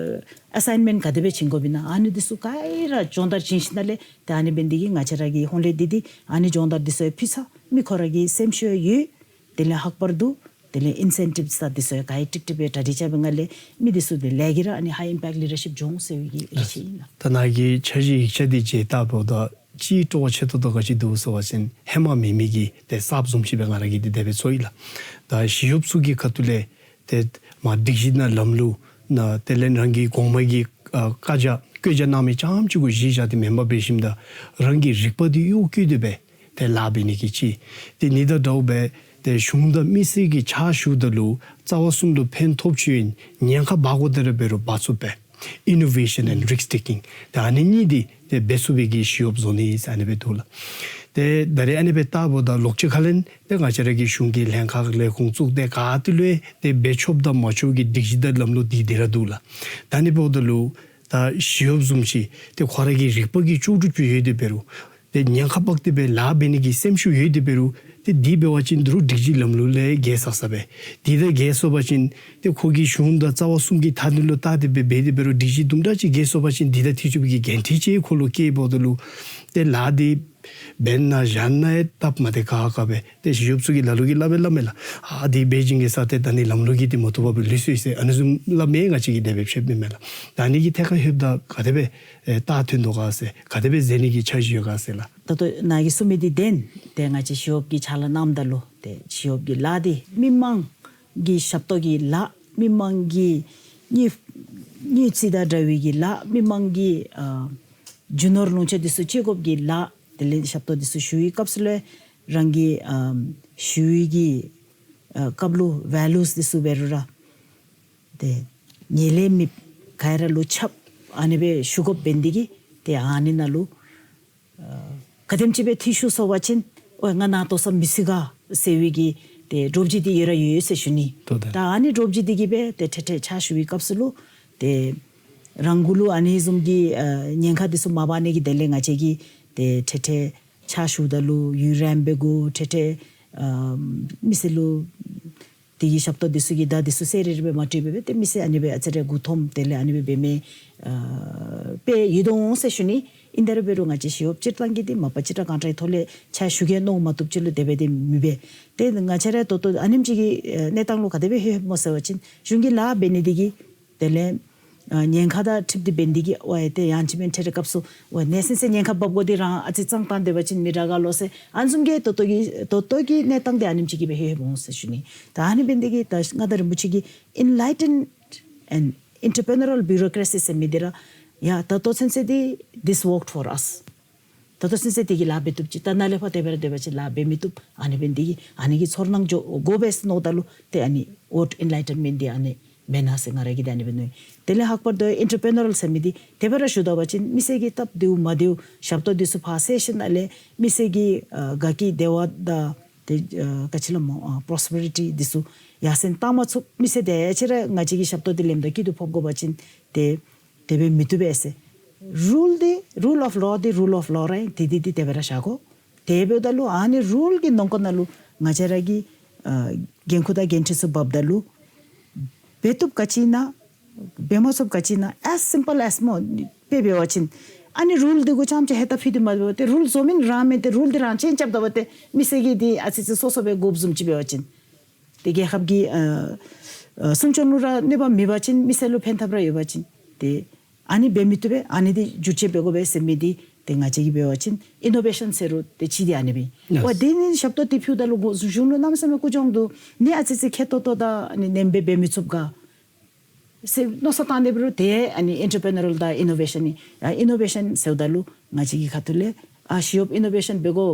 ཨ་ཨེ་སའིན་མེནཊ་ག་དེ་སྦེ་བྱིན་དགོཔ་ཨིན་ན། ཨ་ནི་འདི་ཚུ་ག་ར་སྦྱོང་བརྡར་བྱིན་ཞིནམ་ལས་ཏེ་ཨ་ནི་འབད་ནི་འདི་གིས་ང་བཅས་ར་གི་ཧོང་ལས་འདི་འདི་ཨ་ནི་སྦྱོང་བརྡར་འདི་ཚུ་ཡང་ཕུལ་ཚར། མི་ཁོ་ར་གི་སེམས་ཤུགས་ཡང་ཡོད། དེ་ལས་ལྷག་པར་དུ་དེ་ལས་ཨིན་སེན་ཊིབས་དང་འདི་ཚུ་ཡང་ག་ཡང་ཀྲིག་ཀྲི་སྦེ་གྲ་སྒྲིག་རྐྱབ་པའི་སྒང་ལས་མི་འདི་ཚུ་དེ་ལས་ཀྱིས་ར་ཨ་ནི་ཧའི་ཨིམ་པེཀཊ་ལི་ཌར་ཤིཔ་སྦྱོང་ཟེར་བའི་གི་ཨེ་ཅིག་ཨིན་ལགས། ད་ནཱ་གི་འཆར་གཞི་ཡིག་ཆ་འདི་མཇལ་བལྟཝ་ད་ཅིག་སྤྲོ་བ་ཆེ་ཏོག་ཏོ་ག་ཅི་འདུག་ཟེར་བ་ཅིན་ཧེ་མ་མེད་མི་གི་ཏེ་གསརཔ་བཟུམ་ཅིག་སྦེ་ང་ར་གིས་འདི་དེ་སྦེ་ཚོར་ཡི་ལགས། ད་ཞི་གཡོགཔ་ཚུ་གི་ཁ་ཐུག་ལས་ཏེ་མར་སྒྲིག་གཞི་དང་ལམ་ལུགས་ནང་དེ་ལས་རང་གི་གོང་མ་གི་ཨ་བཀའ་རྒྱ་བཀོད་རྒྱ་གནང་མི་རྐྱངམ་ཅིག་གུ་གཞི་བཞག་སྟེ་མེན་པར་འབད་ཞིནམ་ད་རང་གི་རིག་པ་འདི་གཡོག་བཀོལ་ཏེ་སྦེ་ཏེ་ལཱ་འབད་ནི་གི་ཅིག། ཏེ་ཨ་ནི་དང་འདྲཝ་སྦེ་ཏེ་གཞུང་དང་མི་སེར་གྱི་ཕྱག་ཞུཝ་ད་ལུ་རྩ་བ་གསུམ་ལུ་ཕན་ཐོགས་ཚུ་ཨིན་ཉེན་ཁ་འབག་དགོ་དེ་ར་འབད་རུང་འབག་ཚུགས་པའི་ཨི་ནོ་ཝེ་ཤཱན་ཨེནཌ་རིསཀ་ཊེ་ཀིང་ཏེ་ཨ་ནི་གཉིས་འདི་ཏེ་འབད་ཚུགས་པའི་གི་ཞི་གཡོགཔ་བཟོ་ནི་ཟེར་ཨ་ནི་སྦེ་འདུག་ལགས། ཏེ་ད་རེས་ཨ་ནི་སྦེ་བལྟཝ་ད་ལོག་ཅི་ཁ་ལན་ཏེ་ང་བཅས་ར་གི་གཞུང་གི་ལྷན་ཁག་ལས་ཁུངས་བཙུགས་ཏེ་ག་ཏེ་ལུ་ཏེ་འབད་ཆོགཔ་དང་མ་ཆོགཔ་གི་སྒྲིག་གཞི་དང་ལམ་ལུགས་འདི་འདི་ར་འདུག་ལགས། ད་ཨ་ནི་འབདཝ་ད་ལུ་ད་ཞི་གཡོགཔ་བཟུམ་ཅིག་ཏེ་ཁོ་ར་གི་རིག་པ་གི་ལྕོགས་གྲུབ་ཅིག་ཡོད་དེ་འབད་རུང་ཏེ་ཉེན་ཁ་འབག་སྟེ་སྦེ་ལཱ་འབད་ནི་གི་སེམས་ཤུགས་ཡོད་དེ་འབད་རུང་ཏེ་འདི་འབད་བ་ཅིན་ད་རུང་སྒྲིག་གཞི་ལམ་ལུགས་ལས་བརྒལ་སོ་སོ་སྦེ་འདི་དང་བརྒལ་སོང་པ་ཅིན་ཏེ་ཁོ་གིས་གཞུང་དང་རྩ་བ་གསུམ་གྱི་མཐའ་དོན་ལུ་བལྟ་སྟེ་སྦེ་འབད་དེ་འབད་རུང་སྒྲིག་གཞི་དུམ་གྲ་ཅིག་བརྒལ་སོང་པ་ཅིན་འདི་དང་འཁྲིལ་ཚུགས་པའི་གི་འགན་འཁྲི་ཅིག་ཁོ་ལུ་བཀལཝ་ད་ལུ་ཏེ་ལཱ་འདི་འབད་ན་བཞག་ན་ཡང་སྟབས་མ་བདེ་ཁག་ཁ་སྦེ་ཏེ་ཞི་གཡོགཔ་ཚུ་གིས་ལ་ལུ་གིས་སླབ་སྦེ་སླབ་མས་ལགས། ཨ་འདི་འབད་བྱིན་གེ་ཟེར་ཏེ་ད་ནི་ལམ་ལུགས་ཀྱིས་འདི་མ་བཏུབ་པར་སྦེ་ལུས་སོ་ཡི་ཟེར་ཨ་ནི་བཟུམ་སླབ་མི་ང་བཅས་ཀྱིས་དེ་སྦེ་ཤེས་མི་མས་ལགས། ད་ཨ་ནི་གི་ཐད་ཁར་ལྷོདཔ་ད་ག་དེ་སྦེ་ཨེ་རྟགས་ཐོན་དོ་ག་ཟེར་ག་དེ་སྦེ་མཛད་ནི་གི་འཆར་གཞི་ཡོད་ག་ཟེར་ལགས། ད་ལྟོ་ནཱ་གིས་གསུངས་མི་འདི་བདེན། ཏེ་ང་བཅས་ཞི་གཡོགཔ་གི་ཕྱག་ལཱ་གནངམ་ད་ལུ་ཏེ་ཞི་གཡོགཔ་གི་ལཱ་འདི་མི་མང་གི་ཞབས་ཏོག་གི་ལཱ་མི་མང་གི་དངུལ་དངུལ་རྩིས་དང་འདྲ་བའི་གི་ལཱ་མི་མང་གི་ཨ་རྒྱུ་ནོར་ལོངས་སྤྱོད་འདི་ཚུ་སྤྱོད་དགོཔ་གི་ལཱ་དེ་ལས་ཞབས་ཏོག་འདི་ཚུ་ཞུ་བའི་སྐབས་སུ་ལས་རང་གི་ཨ་ཞུ་བའི་གི་ཨ་སྐབས་ལུ་ཝེ་ལུས་འདི་ཚུ་འབད་རུང་ར་ཏེ་ཉེས་ལས་མེདཔ་ག་ར་ལུ་ཁྱབ་ཨ་ནི་སྦེ་ཞུ་དགོཔ་འབད་ནི་འདི་གིས་ཏེ་ཨ་ནི་ནང་ལུ་ཨ་ག་དེམ་ཅིག་སྦེ་འཐུས་ཤོར་སོང་པ་ཅིན་ཨོ་ང་ནཱ་ལྟོ་ཚང་མི་ཚུད་ག་ཟེར་བའི་གི་ཏེ་འདྲོག་བྱེལ་འདི་ཡོད་ར་ཡོད་ཟེར་ཞུ་ནི། ད་ཨ་ནི་འདྲོག་བྱེལ་འདི་གིས་སྦེ་ཏེ་ཏེ་ཏེ་ཕྱག་ཞུ་བའི་སྐབས་སུ་ལུ་ཏེ་རང་གུ་ལུ་ཨ་ནི་བཟུམ་གྱི་ཨ་ཉེན་ཁ་འདི་ཚུ་མ་འབག་ནི་གི་དོན་ལས་ང་བཅས་ཀྱིས་ཏེ་ཏེ་ཏེ་ཕྱག་ཞུཝ་ད་ལུ་ཡུན་རིངམོ་འབད་དགོ། ཏེ་ཏེ་ཨ་མི་སེར་ལུ་དེ་གི་ཞབས་ཏོག་འདི་ཚུ་གི་བརྡ་འདི་ཚུ་གསལ་རི་རི་སྦེ་མ་སྤྲོད་པར་སྦེ་ཏེ་མི་སེར་ཨ་ནི་སྦེ་ཨ་ཙི་རེ་མགུ་འཐོམ་དེ་ལས་ཨ་ནི་སྦེ་འབད་མི་ཨ་དཔེ་ཡོད་དོ་འོང་ཟེར་ཞུ་ནི། ཨིན་ཏེ་ར་འབད་རུང་ང་བཅས་ཞི་གཡོགཔ་སྤྱིར་བཏང་གིས་འདི་མ་པ་ཅིག་ར་གཱན་ཊའི་ཐོག་ལས་ཕྱག་ཞུ་གེ་མནོ་མ་བཏུབ་ཅིག་ལུ་དེ་སྦེ་འདི་མི་འབད། ཏེ་ང་བཅས་ར་ད་ལྟོ་ཨ་ནེམ་ཅིག་གི་ཨ་གནས་སྟངས་ལུ་ག་དེ་སྦེ་ལྷོད་སྨོ་ཟེར་བ་ཅིན་གཞུང་གི་ལཱ་འབད་ནི་འདི་གིས་དེ་ལས་ཨ་ཉེན་ཁ་དང་འཁྲིལ་ཏེ་འབད་ནི་འདི་གིས་ཨོ་ཡ་ཏེ་ཡང་ཅིན་མེན་ཏེ་ར་སྐབས་སུ་ཨོ་ཡ་ནེ་སེ་སི་ཉེན་ཁ་འབབ་དགོ་འདི་རང་ཨ་ཙི་ཙང་བཏང་སྡོད་པ་ཅིན་མི་དྲག་ག་ལོ་ཟེར་ཨ་ནི་བཟུམ་གྱི་ད་ལྟོ་གི་ད་ལྟོ་གི་གནས་སྟངས་འདི་ཨ་ནེམ་ཅིག་གིས་སྦེ་ལྷོད་སྨོ་ཟེར་ཞུ་ནི། ད་ཨ་ནི་འབད་ནི་འདི་གིས་ད་མངའ་བདག་རིན་པོ་ཆེ་གི་ཨེན་ལའི་ཊེནཌ་ཨེནཌ་ཨེན་ཊར་པི་རི་ནི་ཡཱལ་བིའུ་རོ་ཀེ་རེ་སི་ཟེར་མི་འདི་ར་ཡ་ད་ལྟོ་ཚུན་ཚོད་འདི་this worked for us། ད་ལྟོ་ཚུན་ཚོད་འདི་གིས་ལཱ་འབད་བཏུབ་ཅི། ད་ནཱ་ལས་ཕར་དེ་སྦེ་ར་སྡོད་པ་ཅིན་ལཱ་འབད་མི་བཏུབ། ཨ་ནི་འབད་ནི་འདི་གིས་ཨ་ནི་གི་ཚོར་སྣང་འགྱོ་དགོ་པས་མནོཝ་ད་ལུ་ཏེ་ཨ་ནི་ཝཱརཌ་ཨེན་ལའི་ཊེན་མེནཊ་འདི་ཨ་ནི་མེན་ན་ཟེར་ང་ར་གིས་འདི་ཨ་ནི་སྦེ་མནོ་ཡི། དེ་ལས་ལྷག་པར་དུ་ཨེན་ཊར་པི་རི་ནི་ཡཱལ་ཟེར་མི་འདི་དེ་སྦེ་ར་ཞུ་ད་པ་ཅིན་མི་སེར་གྱི་སྟབས་བདེཝ་མ་བདེཝ་ཞབས་ཏོག་འདི་ཚུ་ཕར་སེལ་ཞིནམ་ལས་མི་སེར་གྱི་ཨ་དགའ་སྐྱིད་བདེ་བ་དང་ ཏེ་ཨ་ག་ཅི་ལོ་སྨོ་ཨ་པོ་རོ་སི་པེ་རི་ཊི་འདི་ཚུ་ཡར་སེང་བཏང་མ་ཚུགས། མི་སེར་དེ་ཅིག་ར་ང་བཅས་ཀྱི་ཞབས་ཏོག་འདི་ལེནམ་ད་སྐྱིད་སྡུག་ཕོག་དགོ་པ་ཅིན་ཏེ་དེ་སྦེ་མི་བཏུབ་པས་ཟེར། རུལ་འདི་རུལ་ཨོཕ་ལོ་འདི་རུལ་ཨོཕ་ལོ་ར་ཨིན། དེ་འདི་འདི་དེ་སྦེ་ར་བཞག་དགོ། དེ་འབདཝ་ད་ལུ་ཨ་ནི་རུལ་གྱི་ནང་འཁོད་ནང་ལུ་ང་བཅས་ར་གི་ཨ་འགན་ཁུར་དང་འགན་འཁྲི་ཚུ་འབགཔ་ད་ལུ་འབད་བཏུབ་ག་ཅི་ཨིན་ན་འབད་མ་ཚུགསཔ་ག་ཅི་ཨིན་ན་as simple as སྨོ་དཔེ་འབད་བ་ཅིན་ཨ་ནི་རུལ་འདི་གུ་ཙམ་ཅིག་ཧེ་ད་ཕུལ་ཏེ་མ་འབདཝ་ཏེ་རུལ་བཟོ་མི་རང་མེན་ཏེ་རུལ་འདི་རང་ཅན་རྐྱབ་ད་འབདཝ་ཏེ་མི་སེར་གྱིས་འདི་ཨ་ཙི་ཙི་སོ་སོ་སྦེ་དགོཔ་བཟུམ་ཅིག་འབད་བ་ཅིན་ཏེ་རྒྱལ་ཁབ་ཀྱི་ཨ་ཨ་སྲུང་སྐྱོབ་ལུ་ར་གནོད་པ་མེད་པ་ཅིན་མི་སེར་ལུ་ཕན་ཐབས་ར་ཡོད་པ་ཅིན་ཏེ་ཨ་ནི་འབད་མི་བཏུབ་པས། ཨ་ནི་འདི་བསྒྱུར་བཅོས་འབད་དགོ་པས་ཟེར་མི་འདི་ཏེ་ང་བཅས་ཀྱིས་འབད་བ་ཅིན་ཨི་ནོ་བེ་ཤཱན་ཟེར་རུང་ཏེ་ཅིག་འདི་ཨ་ནི་སྦེ་ཨིན། ཡེས། འོ་དེ་ནི་ཞབས་ཏོག་འདི་ཕུལཝ་ད་ལུ་གཞུང་ལུ་གནམ་མེད་ས་མེད་ཀུ་ཅོང་འདུག། ནི་ཨ་ཙི་ཙི་ཁེ་ཏོག་ཏོ་དང་ནི་ནེམ་སྦེ་འབད་མི་ཚུགསཔ་ག་ཟེར་མནོ་བསམ་བཏང་སྟེ་འབད་རུང་ཏེ་ཨ་ནི་ཨེན་ཊར་པི་རི་ནུ་ཨལ་དང་ཨི་ནོ་བེ་ཤཱན་ཨིན། ཨ་ཨི་ནོ་བེ་ཤཱན་ཟེརཝ་ད་ལུ་ང་བཅས་ཀྱི་ཁ་ཐུག་ལས་ཨ་ཞི་གཡོགཔ་ཨི་ནོ་བེ་ཤཱན་འབད་དགོ།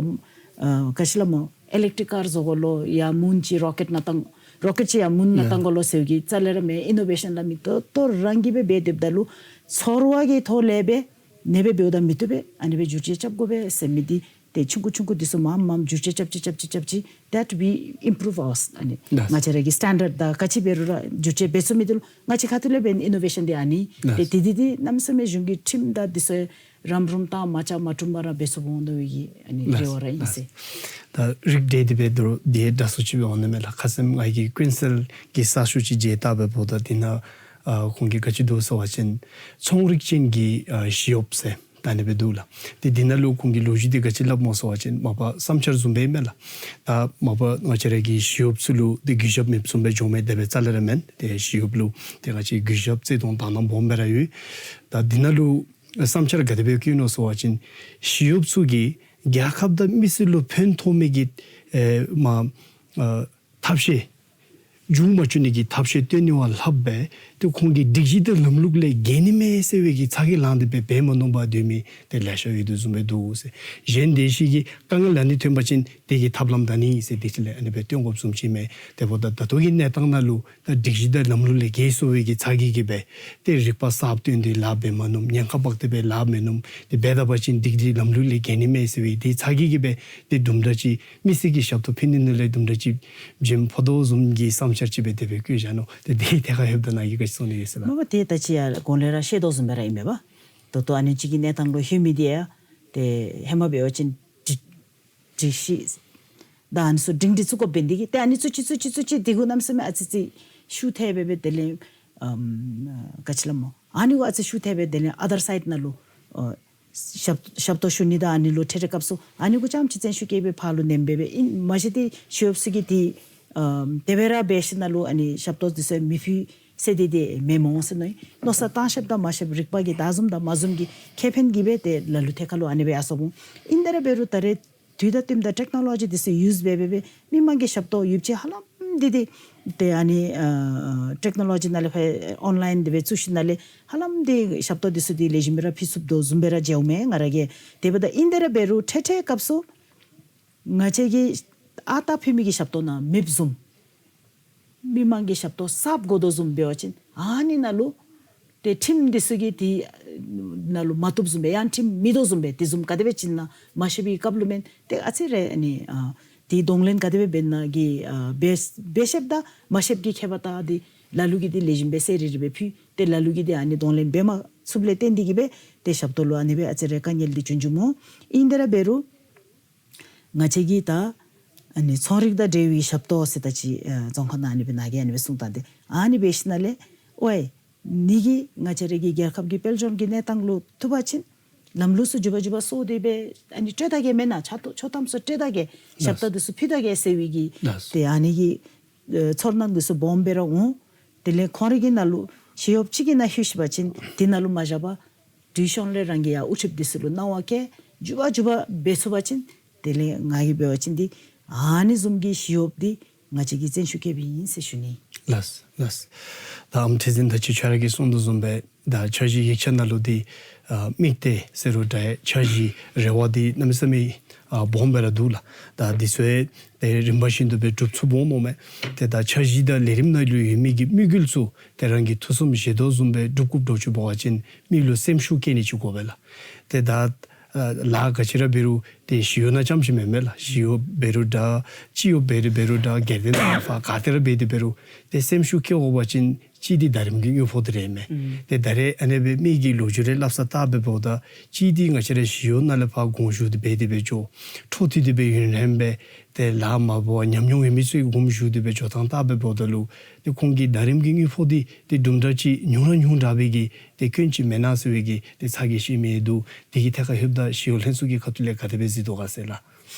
ཨ་ག་ཅི་ལོ་སྨོ་ཨི་ལེག་ཊིག་ཀར་བཟོ་དགོ་ལོ་ཡར་མུན་ཅིག་རོ་ཀེཊ་ནང་བཏང་རོ་ཀེཊ་ཅིག་ཡར་མུན་ནང་བཏང་དགོ་ལོ་ཟེར་གི་རྩ་ལས་ར་མེན། ཨི་ནོ་བེ་ཤཱན་སླབ་མི་ད་ལྟོ་རང་གིས་སྦེ་འབད་སྡོདཔ་ད་ལུ་ཚོར་བ་གི་ཐོག་ལས་སྦེ་ནེམ་སྦེ་འབདཝ་ད་མི་བཏུབ་པས། ཨ་ནི་སྦེ་བསྒྱུར་བཅོས་རྐྱབ་དགོ་པས་ཟེར་མི་འདི་ཏེ་ཆུང་ཀུ་ཆུང་ཀུ་འདི་ཚུ་མངམ་མངམ་བསྒྱུར་བཅོས་རྐྱབ་ཅི་རྐྱབ་ཅི་རྐྱབ་ཅི་that we improve our ཨ་ནི་ལགས། ང་བཅས་ར་གི་སི་ཊེན་ཌརཌ་དང་ག་ཅི་འབད་རུང་ར་བསྒྱུར་བཅོས་འབད་ཚུགས་མི་འདི་ལུ་ང་བཅས་ཁ་ཐུག་ལས་འབད་ནི་ཨི་ནོ་བེ་ཤཱན་འདི་ཨ་ནི་ལགས། ཏེ་དེ་འདི་འདི་གནམ་མེད་ས་མེད་གཞུང་གི་ཁྲིམས་དང་འདི་ཚུ་རམ་རུམ་དང་མ་བཅའ་མ་གྲུབ་པར་ར་འབད་ཚུགསཔ་འོང་དོ་བའི་གི་ཨ་ནི་ལགས། རེ་བ་ར་ཨིན་ཟེར། ལགས། ད་རིགས་འགྲེ་འདི་འབད་རུང་འདི་དྲག་སུ་ཅིག་འབད་འོང་ནི་མས་ལགས། ཁ་ཙ་ང་གིས་ཀུན་གསལ་གྱི་གསར་ཤོག་ཅིག་མཇལ་བལྟཝ་ད་འབདཝ་ད་འདི་ནང་ཨ་ཁོང་གིས་ག་ཅི་འདུག་ཟེར་བ་ཅིན་ཚོང་རིག་ཅན་གྱི་ཨ་ཞི་གཡོགཔ་ཟེར་ད་ཨ་ནི་སྦེ་འདུག་ལགས། ཏེ་འདི་ནང་ལུ་ཁོང་གིས་ལོ་རྒྱུས་འདི་ག་ཅི་སླབ་སྨོ་ཟེར་བ་ཅིན་མ་པ་བསམ་འཆར་བཟུམ་སྦེ་ཨིན་མས་ལགས། ད་མ་པ་ང་བཅས་ར་གི་ཞི་གཡོགཔ་ཚུ་ལུ་ཏེ་གུས་ཞབས་མེདཔ་བཟུམ་སྦེ་འགྱོ་མི་དེ་སྦེ་རྩ་ལས་ར་མེན། ཏེ་ཞི་གཡོགཔ་ལུ་ཏེ་ང་བཅས་གུས་ཞབས་བརྩི་མཐོང་དག་སྣང་སྦོམ་སྦེ་ར་ཡོད། ད་འདི་ནང་ལུ་བསམ་འཆར་ག་དེ་སྦེ་བསྐྱེད་ནུག་ཟེར་བ་ཅིན་ཞི་གཡོགཔ་ཚུ་གིས་རྒྱལ་ཁབ་དང་མི་སེར་ལུ་ཕན་ཐོགས་མི་གི་ཨེ་མ་ཨ་ཐབས་ཤེས་མཇུག་མ་བསྐྱོན་ནི་གི་ཐབས་ཤེས་སྟོན་ནི་བ་ལྷགཔ་སྦེ་ཏེ་ཁོང་གིས་སྒྲིག་གཞི་དང་ལམ་ལུགས་ལས་འགལ་ནི་མས་ཟེར་བའི་གི་ཚ་གྱང་ལངས་ཏེ་སྦེ་འབད་མ་ནུམ་པར་སྡོད་མི་ཏེ་ལེ་ཤ་ཡོད་དོ་བཟུམ་སྦེ་འདུག་ཟེར། གཞན་དེ་ཅིག་གིས་དཀའ་ངལ་ཨ་ནི་ཐོན་པ་ཅིན་དེ་གི་ཐབས་ལམ་དང་ནི་ཟེར་དེ་ཅིག་ལས་ཨ་ནི་སྦེ་སྟོན་དགོཔ་བཟུམ་ཅིག་མས། དེ་འབདཝ་ད་ད་ལྟོ་གི་གནས་སྟངས་ནང་ལུ་ད་སྒྲིག་གཞི་དང་ལམ་ལུགས་ལས་འགལ་སོང་བའི་གི་ཚ་གྱང་གིས་སྦེ་ཏེ་རིག་པ་གསརཔ་བཏོན་ཏེ་ལཱ་འབད་མ་ནུམ། ཉེན་ཁ་འབག་སྟེ་སྦེ་ལཱ་མི་ནུམ། དེ་འབད་ད་པ་ཅིན་སྒྲིག་གཞི་ལམ་ལུགས་ལས་འགལ་ནི་མས་ཟེར་བའི་དེ་ཚ་གྱང་གིས་སྦེ་ཏེ་དུམ་གྲ་ཅིག་མི་སེར་གྱི་ཞབས་ཏོག་ཕུལ་ནི་ནང་ལས་དུམ་གྲ་ཅིག་བྱིན་ཕོག་དོ་བཟུམ་གྱི་བསམ་འཆར་ཅིག་སྦེ་དེ་སྦེ་བཀོད་བཞག་ནུག། ཏེ་དེ་ཐད་ཁར་ལྷོདཔ་ད་ནཱ་གིས་ག་ཅི་གསུང་ནི་ཡོད་ཟེར་ལགས། མ་པ་ཏེ་ད་ཅི་ཡར་གོང་ལས་ར་བཤད་དོ་བཟུམ་སྦེ་ར་ཨིན་མས་པ། ད་ལྟོ་ཨ་ནི་ཅིག་གི་གནས་སྟངས་ལུ་ལྷོད་མི་འདི་ཡང་ཏེ་ཧེ་མ་འབད་བ་ཅིན་སྒྲིག་སྒྲིག་གཞི་དང་ཨ་ནི་ཚུ་སྒྲིང་སྒྲི་བཙུགས་དགོཔ་འབད་ནི་དེ་གིས་ཏེ་ཨ་ནི་ཚུ་ཅིག་ཚུ་ཅིག་ཚུ་ཅིག་དེ་གུ་གནམ་མེད་ས་མེད་ཨ་ཙི་ཅིག་ཤུགས་ཐལ་སྦེ་སྦེ་དེ་ལས་ཨམ་ག་ཅི་ལོ་སྨོ་ཨ་ནི་གུ་ཨ་ཙི་ཤུགས་ཐལ་སྦེ་དེ་ལས་ཨ་དར་སའིཌ་ནང་ལུ་ཨ་ཞབས་ཞབས་ཏོག་ཞུ་ནི་དང་ཨ་ནི་ལུ་འཕྲལ་འཕྲལ་སྐབས་སུ་ཨ་ནི་གུ་ཙམ་ཅིག་བརྩོན་ཤུགས་བསྐྱེད་སྦེ་ཕར་ལུ་ནེམ་སྦེ་སྦེ་ཨིན། མ་གཞི་ཏེ་ཞི་གཡོགཔ་ཚུ་གིས་ཏེ་ཨམ་དེ་སྦེ་ར་འབད་ཞིནམ་ལས་ཨ་ནི་ཞབས་ཏོག་འདི་ཚུ་མི་ཕུལ་ཟེར་ཏེ་ཏེ་མེན་སྨོ་ཟེར་མནོ་ཡི། མནོ་བསམ་བཏང་ཤེསཔ་དང་མ་ཤེསཔ་རིག་པ་གིས་དག་བཟུམ་དང་མ་བཟུམ་གྱི་ཁེ་ཕན་གྱིས་སྦེ་ཏེ་ལ་ལུ་ཐད་ཁར་ལུ་ཨ་ནི་སྦེ་ཡར་སོང་འོང་། ཨིན་ཏེ་ར་འབད་རུང་ད་རེས་དུས་དང་བསྟུནམ་ད་ཊེཀ་ནོ་ལོ་ཇི་འདི་ཚུ་ཡུསི་འབད་འབད་སྦེ་མི་མང་གི་ཞབས་ཏོག་ཡོདཔ་ཅིག་ཧ་ལམ་འདི་འདི་ཏེ་ཨ་ནི་ཨ་ཊེཀ་ནོ་ལོ་ཇི་ནང་ལས་ཕར་ཨོན་ལའིན་འདི་སྦེ་བཙུགས་ཞིནམ་ལས་ཧ་ལམ་འདི་ཞབས་ཏོག་འདི་ཚུ་འདི་ལེགས་ཤོམ་སྦེ་ར་ཕུལ་ཚུགས་དོ་བཟུམ་སྦེ་ར་མཇལཝ་མས་ང་ར་གིས། དེ་འབདཝ་ད་ཨིན་ཏེ་ར་འབད་རུང་འཕྲལ་འཕྲལ་སྐབས་སུ་ང་བཅས་ཀྱིས་ཨ་རྟག་ཕུལ་མི་གི་ཞབས་ཏོག་ནང་མེདཔ་བཟུམ་མི་མང་གི་ཞབས་ཏོག་གསརཔ་དགོ་དོ་བཟུམ་འབད་བ་ཅིན་ཨ་ནི་ནང་ལུ་ཏེ་ཁྲིམས་འདི་ཚུ་གིས་དེ་ནང་ལུ་མ་བཏུབ་བཟུམ་སྦེ་ཡང་ཁྲིམས་མི་དོ་བཟུམ་སྦེ་དེ་བཟུམ་ག་དེ་སྦེ་ཅིག་ཨིན་ན་མ་ཤེས་པའི་སྐབས་ལུ་མེན། ཏེ་ཨ་ཙི་རེ་ཨ་ནི་ཨ་དེ་གདོང་ལེན་ག་དེ་སྦེ་འབད་ན་གི་ཨ་འབད་འབད་ཤེསཔ་དང་མ་ཤེསཔ་གི་ཁྱད་པར་དང་དེ་ལ་ལུ་གིས་དེ་ལེགས་ཤོམ་སྦེ་གསལ་རི་རི་སྦེ་ཕུལ། ཏེ་ལ་ལུ་གིས་དེ་ཨ་ནི་གདོང་ལེན་འབད་མ་ཚུགསཔ་ལས་བརྟེན་ཏེ་གིས་སྦེ་ཏེ་ཞབས་ཏོག་ལུ་ཨ་ནི་སྦེ་ཨ་ཙི་རེ་དཀའ་ངལ་འདི་བྱུང་བྱུངམ་སྨོ། ཨིན་ཏེ་ར་འབད་རུང་ང་བཅས་ཀྱིས་ད་ཨ་ནི་ཚོང་རིག་དང་འབྲེལ་བའི་ཞབས་ཏོག་ཟེར་ད་ཅི་ཨ་རྫོང་ཁ་ནང་ཨ་ནི་སྦེ་ནཱ་གིས་ཨ་ནི་སྦེ་གསུངས་ད་དེ་ཨ་ནི་འབད་ཞིནམ་ལས་ཝའི་ནི་གི་ང་བཅས་ར་གི་རྒྱལ་ཁབ་ཀྱི་དཔལ་འབྱོར་གྱི་གནས་སྟངས་ལུ་ཐུག་པ་ཅིན་ལམ་ལུགས་ཚུ་མགྱོགས་པ་མགྱོགས་པ་སོར་ཏེ་སྦེ་ཨ་ནི་སྤྲོད་ད་གེ་མེན་ན་ཆ་ཏོ་ཆོག་ཐམ་ཚུ་སྤྲོད་ད་གེ་ཞབས་ཏོག་འདི་ཚུ་ཕུལ་ད་གེ་ཟེར་བའི་གི་ཏེ་ཨ་ནི་གི་ཨེ་ཚོར་སྣང་འདི་ཚུ་སྦོམ་སྦེ་ར་འོང་། དེ་ལས་ཁོང་རའི་གི་ནང་ལུ་ཞི་གཡོགཔ་ཅིག་གི་ནང་ལྷོད་ཤི་བ་ཅིན་དེ་ནང་ལུ་མ་བཞག་པར་དུས་ཤོང་ལས་རང་གི་ཡང་དབུ་ཁྲིདཔ་འདི་ཚུ་ལུ་གནང་བ་བཀལ་མགྱོགས་པ་མགྱོགས་པ་འབད་ཚུགས་པ་ཅིན་དེ་ལས་ང་གིས་འབད་བ་ཅིན་འདི་ཨ་ནི་བཟུམ་གྱི་ཞི་གཡོགཔ་འདི་ང་བཅས་ཀྱིས་བརྩོན་ཤུགས་བསྐྱེདཔ་ཨིན་ཟེར་ཞུ་ནི། ལགས་ལགས། ད་ཨམ་ཁྲི་འཛིན་ད་ཅི་ཁྱོད་ར་གིས་གསུངས་དོ་བཟུམ་སྦེ་ད་འཆར་གཞི་ཡིག་ཆ་ནང་ལུ་འདི་ཨ་དམིགས་གཏད་ཟེར་རུང་འདྲ་འཆར་གཞི་རེ་བ་འདི་གནམ་མེད་ས་མེད་ཨ་སྦོམ་སྦེ་ར་འདུག་ལགས། ད་འདི་ཚུ་ཡང་ཏེ་རིམ་པ་བཞིན་དུ་སྦེ་འགྲུབ་ཚུགསཔ་འོང་མནོཝ་མས། ཏེ་ད་འཆར་གཞི་དང་ལས་རིམ་ནང་ལུ་ཡོད་མི་གི་དམིགས་ཡུལ་ཚུ་ཏེ་རང་གིས་ཐུགས་བསམ་བཞེས་དོ་བཟུམ་སྦེ་འགྲུབ་དགོཔ་འདྲཝ་ཅིག་འབད་བ་ཅིན་མི་ལུ་སེམས་ཤུགས་བསྐྱེད་ནི་ཅིག་དགོ་པས་ལགས། ཏེ་ད་ ཨ་ལཱ་ག་ཅི་ར་འབད་རུང་ཏེ་ཞི་གཡོག་ནང་རྐྱངམ་ཅིག་མེན་མས་ལགས། ཞི་གཡོག་འབད་རུང་འདྲ་སྤྱི་གཡོག་འབད་རུང་འབད་རུང་འདྲ་སྒེར་སྡེ་ནང་ཕར་ག་ཏེ་ར་འབད་དེ་འབད་རུང་ཏེ་སེམས་ཤུགས་བསྐྱེད་དགོ་པ་ཅིན་གཅིག་འདི་ཟླ་རིམ་གྱི་དངུལ་ཕོགས་འདི་ར་ཨིན་མས། ཨུམ། ཏེ་ད་རེས་ཨ་ནི་སྦེ་མི་གི་ལོ་རྒྱུས་རེ་སླབ་ས་བལྟ་སྦེ་འབདཝ་ད་གཅིག་འདི་ང་བཅས་ར་ཞི་གཡོག་ནང་ལས་ཕར་དགོངས་ཞུ་སྟེ་འབད་དེ་འབད་འགྱོ། འཕྲོ་མཐུད་དེ་སྦེ་ཡུན་རིངམོ་སྦེ་ཏེ་ལཱ་མ་འབད་བར་ཉམས་མྱོང་ཡོད་མི་ཚུ་གིས་དགོངས་ཞུ་སྟེ་འབད་འགྱོ་ཐངས་བལྟ་སྦེ་འབདཝ་ད་ལུ་ཏེ་ཁོང་གི་ཟླ་རིམ་གྱི་དངུལ་ཕོགས་འདི་ཏེ་དུམ་གྲ་ཅིག་ཉུང་ར་ཉུང་དྲགས་པའི་གི་ཏེ་སྐྱོན་ཅིག་མེན་ན་ཟེར་བའི་གི་ཏེ་ཚ་གྱང་ཅིག་མི་འདུག། དེ་གི་ཐད་ཁར་ལྷོདཔ་ད་ཞི་གཡོག་ལྷན་ཚོགས་ཀྱི་ཁ་ཐུག་ལས་ག་དེ་སྦེ་གཟིགས་དོ་ག་ཟེར་ལགས།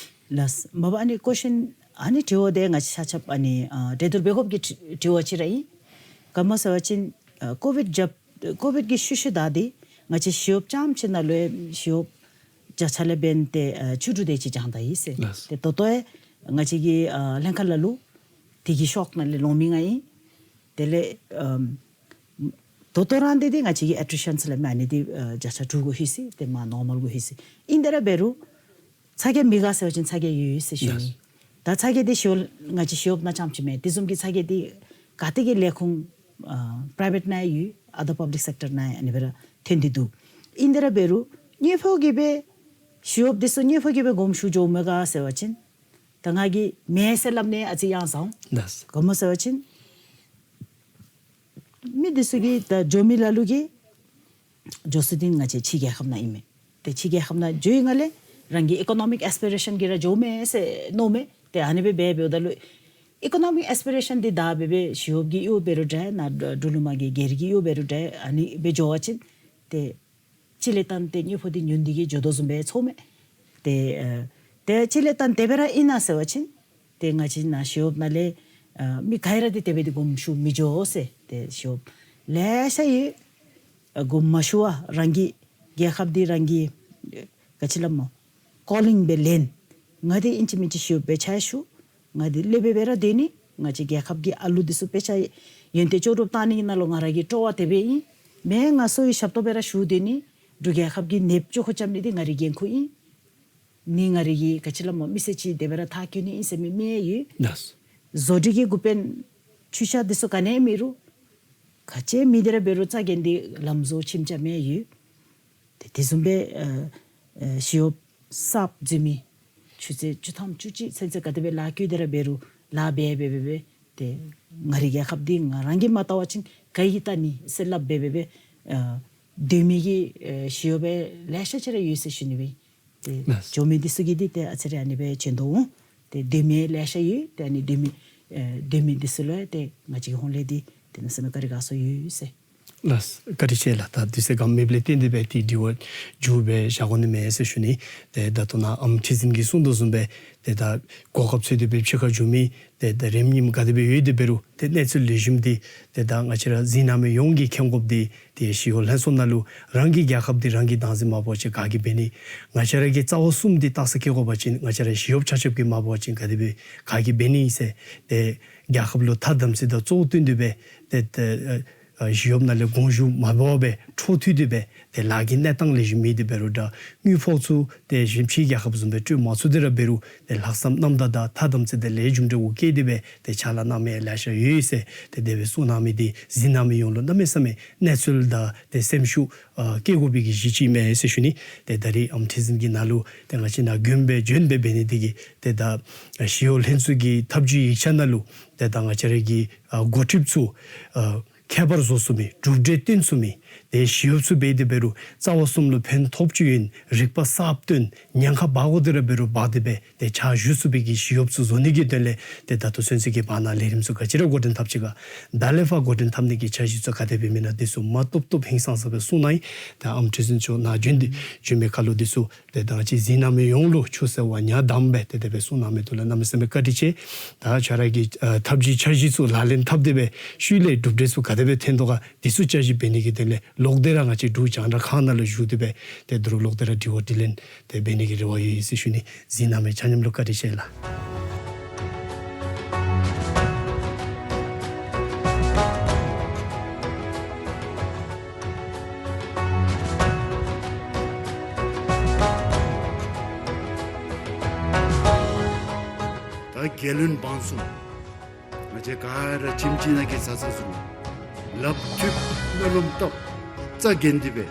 ལགས། མ་པ་ཨ་ནི་ཀོ་ཤཱན་ཨ་ནི་དྲི་བ་འདི་ང་བཅས་ཆ་ཁྱབ་ཨ་ནི་ཨ་གྲོས་བསྡུར་འབད་དགོཔ་གི་དྲི་དྲི་བ་ཅིག་ར་ཨིན། ག་མོ་ཟེར་བ་ཅིན་ཨ་ཀོ་ཝིཌ་རྒྱབ་ཀོ་ཝིཌ་ཀྱི་ཤུལ་ཤུལ་ད་འདི་ང་བཅས་ཞི་གཡོགཔ་རྐྱངམ་ཅིག་ནང་ལུ་ཡང་ཞི་གཡོགཔ་བརྒྱ་ཆ་ལས་འབདན་ཏེ་ཨ་བཅུ་དྲུག་དེ་ཅིག་བྱུང་ད་ཡི་ཟེར། ལགས། ཏེ་ད་ལྟོ་ཡང་ང་བཅས་ཀྱི་ཨ་ལྷན་ཁག་ལ་ལུ་དེ་གི་ཤོག་ནང་ལས་ལོང་མི་ང་ཨིན། དེ་ལས་ཨམ་ད་ལྟོ་རང་འདི་འདི་ང་བཅས་ཀྱི་ཨེ་ཊི་རི་ཤཱན་ཟེར་སླབ་མི་ཨ་ནི་འདི་ཨ་བརྒྱ་ཆ་དྲུག་གུ་ལྷོད་ཅི། ཏེ་མར་ནོར་མཱལ་གུ་ལྷོད་ཅི། ཨིན་དེ་ར་འབད་རུང་ཚ་གྱང་མེད་ག་ཟེར་བ་ཅིན་ཚ་གྱང་ཡོད་ཟེར་ཞུ་ནི། ལགས། ད་ཚ་གྱང་འདི་ཞི་གཡོག་ང་བཅས་ཞི་གཡོགཔ་ནང་རྐྱངམ་ཅིག་མེན། དེ་བཟུམ་གྱི་ཚ་གྱང་འདི་ག་ཏེ་གི་ལས་ཁུངས་ཨ་པྲའི་ཝེཊ་ནང་ཡང་ཡོད། ཨ་དར་པབ་ལིཀ་སེཀ་ཊར་ནང་ཡང་ཨ་ནི་སྦེ་ར་ཐོན་ཏེ་འདུག། ཨིན་དེ་ར་འབད་རུང་དངུལ་ཕོགས་ཀྱིས་སྦེ་ཞི་གཡོགཔ་འདི་ཚུ་དངུལ་ཕོགས་ཀྱིས་སྦེ་དགོངས་ཞུ་འགྱོཝ་མས་ག་ཟེར་བ་ཅིན་ད་ང་གིས་མེན་ཟེར་སླབ་ནི་ཨ་ཙི་ཡང་ཟང་། ལགས། ག་མོ་ཟེར་བ་ཅིན་མི་འདི་ཚུ་གིས་ད་འགྱོ་མི་ལ་ལུ་གིས་འགྱོ་ས་འདི་ང་བཅས་ཕྱི་རྒྱལ་ཁབ་ནང་ཨིན་མས། ཏེ་ཕྱི་རྒྱལ་ཁབ་ནང་འགྱོ་བའི་སྒང་ལས་རང་གི་ཨི་ཀོ་ནོ་མིག་ཨེས་པི་རེ་ཤཱན་གྱིས་ར་འགྱོཝ་མས་ཟེར་མནོཝ་མས། ཏེ་ཨ་ནི་སྦེ་འབད་འབདཝ་ད་ལུ་ཨི་ཀོ་ནོ་མིག་ཨེས་པི་རེ་ཤཱན་འདི་ད་འབད་འབད་ཞི་གཡོགཔ་ཀྱི་གཡོག་འབད་རུང་འདྲ་ནཱ་འགྲོ་འགྲུལ་མ་གི་སྒེར་གྱི་གཡོག་འབད་རུང་འདྲ་ཨ་ནི་སྦེ་འགྱོ་བ་ཅིན་ཏེ་གཅིག་ལས་བརྟེན་ཏེ་དངུལ་ཕོགས་འདི་ཉུང་སྟེ་གིས་འགྱོ་དོ་བཟུམ་སྦེ་ཚོརཝ་མས། ཏེ་ཨ་ཏེ་གཅིག་ལས་བརྟེན་དེ་སྦེ་ར་ཨིན་ན་ཟེར་བ་ཅིན་ཏེ་ང་བཅས་ནཱ་ཞི་གཡོགཔ་ནང་ལས་ཨ་མི་ག་ར་འདི་དེ་སྦེ་འདི་དགོངས་ཞུ་མི་འགྱོ་ཟེར། ཏེ་ཞི་གཡོགཔ་ལེ་ཤ་ཡོད། ཨ་དགོངས་མ་ཞུ་བར་རང་གི་རྒྱལ་ཁབ་འདི་རང་གི་ཨ་ག་ཅི་སླབ་སྨོ་ཀོ་ལིང་སྦེ་ལེན། ང་འདི་ཨིན་ཅི་མིན་ཅི་ཞི་གཡོགཔ་སྦེ་ཕྱག་ཞུ། ང་འདི་ལེགས་སྦེ་སྦེ་ར་སྡོད་ནི། ང་བཅས་རྒྱལ་ཁབ་ཀྱི་ཨ་ལུ་འདི་ཚུ་དཔེ་ཆ་ཡོན་ཏན་ལྕོགས་གྲུབ་བཏང་ནི་གི་ནང་ལུ་ང་ར་གི་སྤྲོ་བ་དེ་སྦེ་ཨིན། མེན་ང་སོའི་ཞབས་ཏོག་སྦེ་ར་ཞུ་སྡོད་ནི། འབྲུག་རྒྱལ་ཁབ་ཀྱི་ནདཔ་ཅོག་ཁ་རྐྱབ་ནི་འདི་ང་རའི་འགན་ཁུར་ཨིན། ནི་ང་རའི་གི་ག་ཅི་སླབ་སྨོ་མི་སེར་ཅིག་དེ་སྦེ་ར་མཐར་འཁྱོལ་ནི་ཨིན་ཟེར་མི་མི་ཡོད། ལགས། བཟོ་སྒྲིག་གི་འགོ་དཔོན་ཆོས་ཆ་འདི་ཚུ་ག་ནི་མེད་རུང་ག་ཅི་མེད་དེ་ར་འབད་རུང་རྩ་འགེངས་ཏེ་ལམ་བཟོ་ཁྱིམ་རྐྱབ་མི་ཡོད། ཏེ་དེ་བཟུམ་སྦེ་ཨ་ཨ་ཞི་གཡོགཔ་གསརཔ་འཛུལ་མི་ཆུ་ཚོད་བཅུ་ཐམ་བཅུ་གཅིག་ཚུན་ཚོད་ག་དེ་སྦེ་ལཱ་བཀོལ་ཏེ་ར་འབད་རུང་ལཱ་འབད་འབད་འབད་འབད་ཏེ་ང་རའི་རྒྱལ་ཁབ་འདི་ང་རང་གིས་མ་བལྟ་བ་ཅིན་ག་གིས་བལྟ་ནི་ཟེར་སླབ་འབད་འབད་འབད་ཨ་སྡོད་མི་གི་ཨ་ཞི་གཡོགཔ་ལེ་ཤ་ཅིག་ར་ཡོད་ཟེར་ཞུ་ནི་སྦེ། ཏེ་ལགས། འགྱོ་མི་འདི་ཚུ་གིས་འདི་ཏེ་ཨ་ཙི་རེ་ཨ་ནི་སྦེ་བྱོན་དོ་འོང་། ཏེ་སྡོད་མི་ལེ་ཤ་ཡོད། ཏེ་ཨ་ནི་སྡོད་མི་ཨེ་སྡོད་མི་འདི་ཚུ་ལུ་ཏེ་ང་བཅས་ཀྱི་ཧོངས་ལས་འདི་ཏེ་གནམ་མེད་ས་མེད་བཀའ་དྲིན་དགའ་ཚོར་ཡོད་ཟེར། ལགས། བཀའ་དྲིན་ཆེ་ལགས། ད་དུས་ཚོད་གནམ་མེད་པ་ལས་བརྟེན་ཏེ་སྦེ་ཏེ་དྲི་བ་མཇུག་སྦེ་བཞག་དགོ་ནི་མས་ཟེར་ཞུ་ནི། ཏེ་ད་ལྟོ་ནཱ་ཨམ་ཁྲི་འཛིན་གྱིས་གསུངས་དོ་བཟུམ་སྦེ་ཏེ་ད་གོ་སྐབས་འཚོལ་ཏེ་སྦེ་ཕྱི་ཁར་འགྱོ་མི་ཏེ་ད་རིམ་གཉིསམ་ག་དེ་སྦེ་ཡོད་དེ་འབད་རུང་ཏེ་གནས་ཚུལ་ལེགས་ཤོམ་འདི་ཏེ་ད་ང་བཅས་ར་གཟིགས་གནང་མི་ཡོངས་ཀྱིས་མཁྱེན་དགོཔ་འདི་ཏེ་ཞི་གཡོག་ལྷན་ཚོགས་ནང་ལུ་རང་གི་རྒྱལ་ཁབ་འདི་རང་གིས་བདག་འཛིན་མ་འབད་བ་ཅིན་ག་གིས་འབད་ནི། ང་བཅས་ར་གི་རྩ་བ་གསུམ་འདི་རྟགས་གསལ་བཀོད་དགོ་པ་ཅིན་ང་བཅས་ར་ཞི་གཡོགཔ་ཆ་ཁྱབ་ཀྱིས་མ་འབད་བ་ཅིན་ག་དེ་སྦེ་ག་གིས་འབད་ནི་ཟེར། ཏེ་རྒྱལ་ཁབ་ལུ་ཐ་དམ་ཚིག་དང་གཙོ་བོ་བསྟུན་ཏེ་སྦེ་ཏེ་ཏེ་ཨ་ཨ་ཞི་གཡོགཔ་ནང་ལས་དགོངས་ཞུ་མ་འབད་བར་སྦེ་འཕྲོ་མཐུད་དེ་སྦེ་ཏེ་ལཱ་གི་གནས་སྟངས་ལེགས་ཤོམ་མེད་དེ་འབད་རུང་འདྲ་དངུལ་ཕོགས་ཚུ་ཏེ་གཞན་ཕྱི་རྒྱལ་ཁབ་བཟུམ་སྦེ་སྤྲོད་མ་ཚུགས་ཏེ་ར་འབད་རུང་ཏེ་ལྷག་བསམ་རྣམ་དག་དང་ཐ་དམ་ཚིག་དང་ལས་རྒྱུ་འབྲས་འགོ་བཀལ་ཏེ་སྦེ་ཏེ་ཕྱག་ལཱ་གནང་མི་ལེ་ཤ་ཡོད་ཟེར་ཏེ་དེ་སྦེ་གསུངས་གནང་མི་འདི་གཟིགས་གནང་མི་ཡོངས་ལུ་གནམ་མེད་ས་མེད་གནས་ཚུལ་དང་ཏེ་སེམས་ཤུགས་ཨ་བསྐྱེད་དགོ་པའི་གི་གཞི་ཅིག་མས་ཟེར་ཞུ་ནི། ཏེ་ད་རིས་ཨམ་ཁྲི་འཛིན་གྱི་ནང་ལུ་ཏེ་ང་བཅས་ནཱ་མགྱོནམ་སྦེ་བྱོན་སྦེ་འབད་ནི་འདི་གིས་ཏེ་ད་ཞི་གཡོག་ལྷན་ཚོགས་ཀྱི་ཐབས་བྱུས་ཡིག་ཆ་ནང་ལུ་ཏེ་ད་ང་བཅས་ར་གི་ཨ་འགོ་ཁྲིདཔ་ཚུ་ཨ་ཁྱད་པར་བཟོ་ཚུགས་མི་གྲུབ་འབྲས་སྟོན་ཚུགས་མི་ཏེ་ཞི་གཡོགཔ་ཚུ་འབད་དེ་འབད་རུང་རྩ་བ་གསུམ་ལུ་ཕན་ཐོགས་ཅིག་ཡོད་རིག་པ་གསརཔ་བཏོན་ཉེན་ཁ་འབག་དགོ་དེ་ར་འབད་རུང་འབག་སྟེ་སྦེ་ཏེ་ཕྱག་ཞུ་ཚུགས་པའི་གི་ཞི་གཡོགཔ་ཚུ་བཟོ་ནི་གི་དོན་ལས་ཏེ་ད་ལྟོ་ཚུན་ཚོད་ཀྱི་བར་ན་ལས་རིམ་ཚུ་ག་ཅི་ར་འགོ་འདྲེན་འཐབ་ཅི་ག་ད་ལས་ཕར་འགོ་འདྲེན་འཐབ་ནི་གི་འཆར་གཞི་ཚུ་ག་དེ་སྦེ་མེན་ན་འདི་ཚུ་མ་ཏོག་ཏོ་ཧིང་སངས་ས་སྦེ་གསུངས་གནང་ཡི། ད་ཨམ་ཁྲི་འཛིན་མཆོག་ནཱ་བྱོན་ཏེ་བྱོན་མི་ཁར་ལུ་འདི་ཚུ་ཏེ་ད་ཅི་གཟིགས་གནང་མི་ཡོངས་ལུ་ཆུ་ཟེར་བ་ཉ་དམ་སྦེ་ཏེ་དེ་སྦེ་གསུངས་གནང་མི་འདི་ལུ་གནམ་མེད་ས་མེད་བཀའ་དྲིན་ཆེ། ད་ཁྱོད་ར་གི་ཨ་ཐབས་བྱུས་འཆར་གཞི་ཚུ་ལག་ལེན་འཐབ་སྟེ་སྦེ་ཤུལ་ལས་གྲུབ་འབྲས་ཚུ་ག་དེ་སྦེ་ཐོན་དོ་ག་འདི་ཚུ་བསྐྱར་ཞིབ་འབད་ནི་གི་དོན་ལས་ལོག་སྟེ་ར་ང་བཅས་འབྲུག་རྒྱང་བསྒྲགས་ཁང་ནང་ལུ་བཞུགས་ཏེ་སྦེ་ཏེ་འབྲུག་ལོག་སྟེ་ར་དྲི་བ་དྲིས་ལན་ཏེ་འབད་ནི་གི་རེ་བ་ཡོད་ཟེར་ཞུ་ནི། གཟིགས་གནང་མི་ཆ་མཉམ་ལུ་བཀའ་དྲིན་ཆེ་ལགས། ད་རྒྱལ་བློན་འབངས་གསུམ་ང་བཅས་ག་ར་ཁྱིམ་གཅིག་ནང་གི་བཟའ་ཚང་ཚུ་ལགཔ་མཐུད་སྨོན་ལམ་བཏབ་རྩ་འགེངས་ཏེ་སྦེ་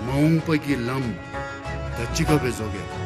མ་འོངས་པ་གི་ལམ་ ད་ཅི་ག་སྦེ་བཟོ་གེ།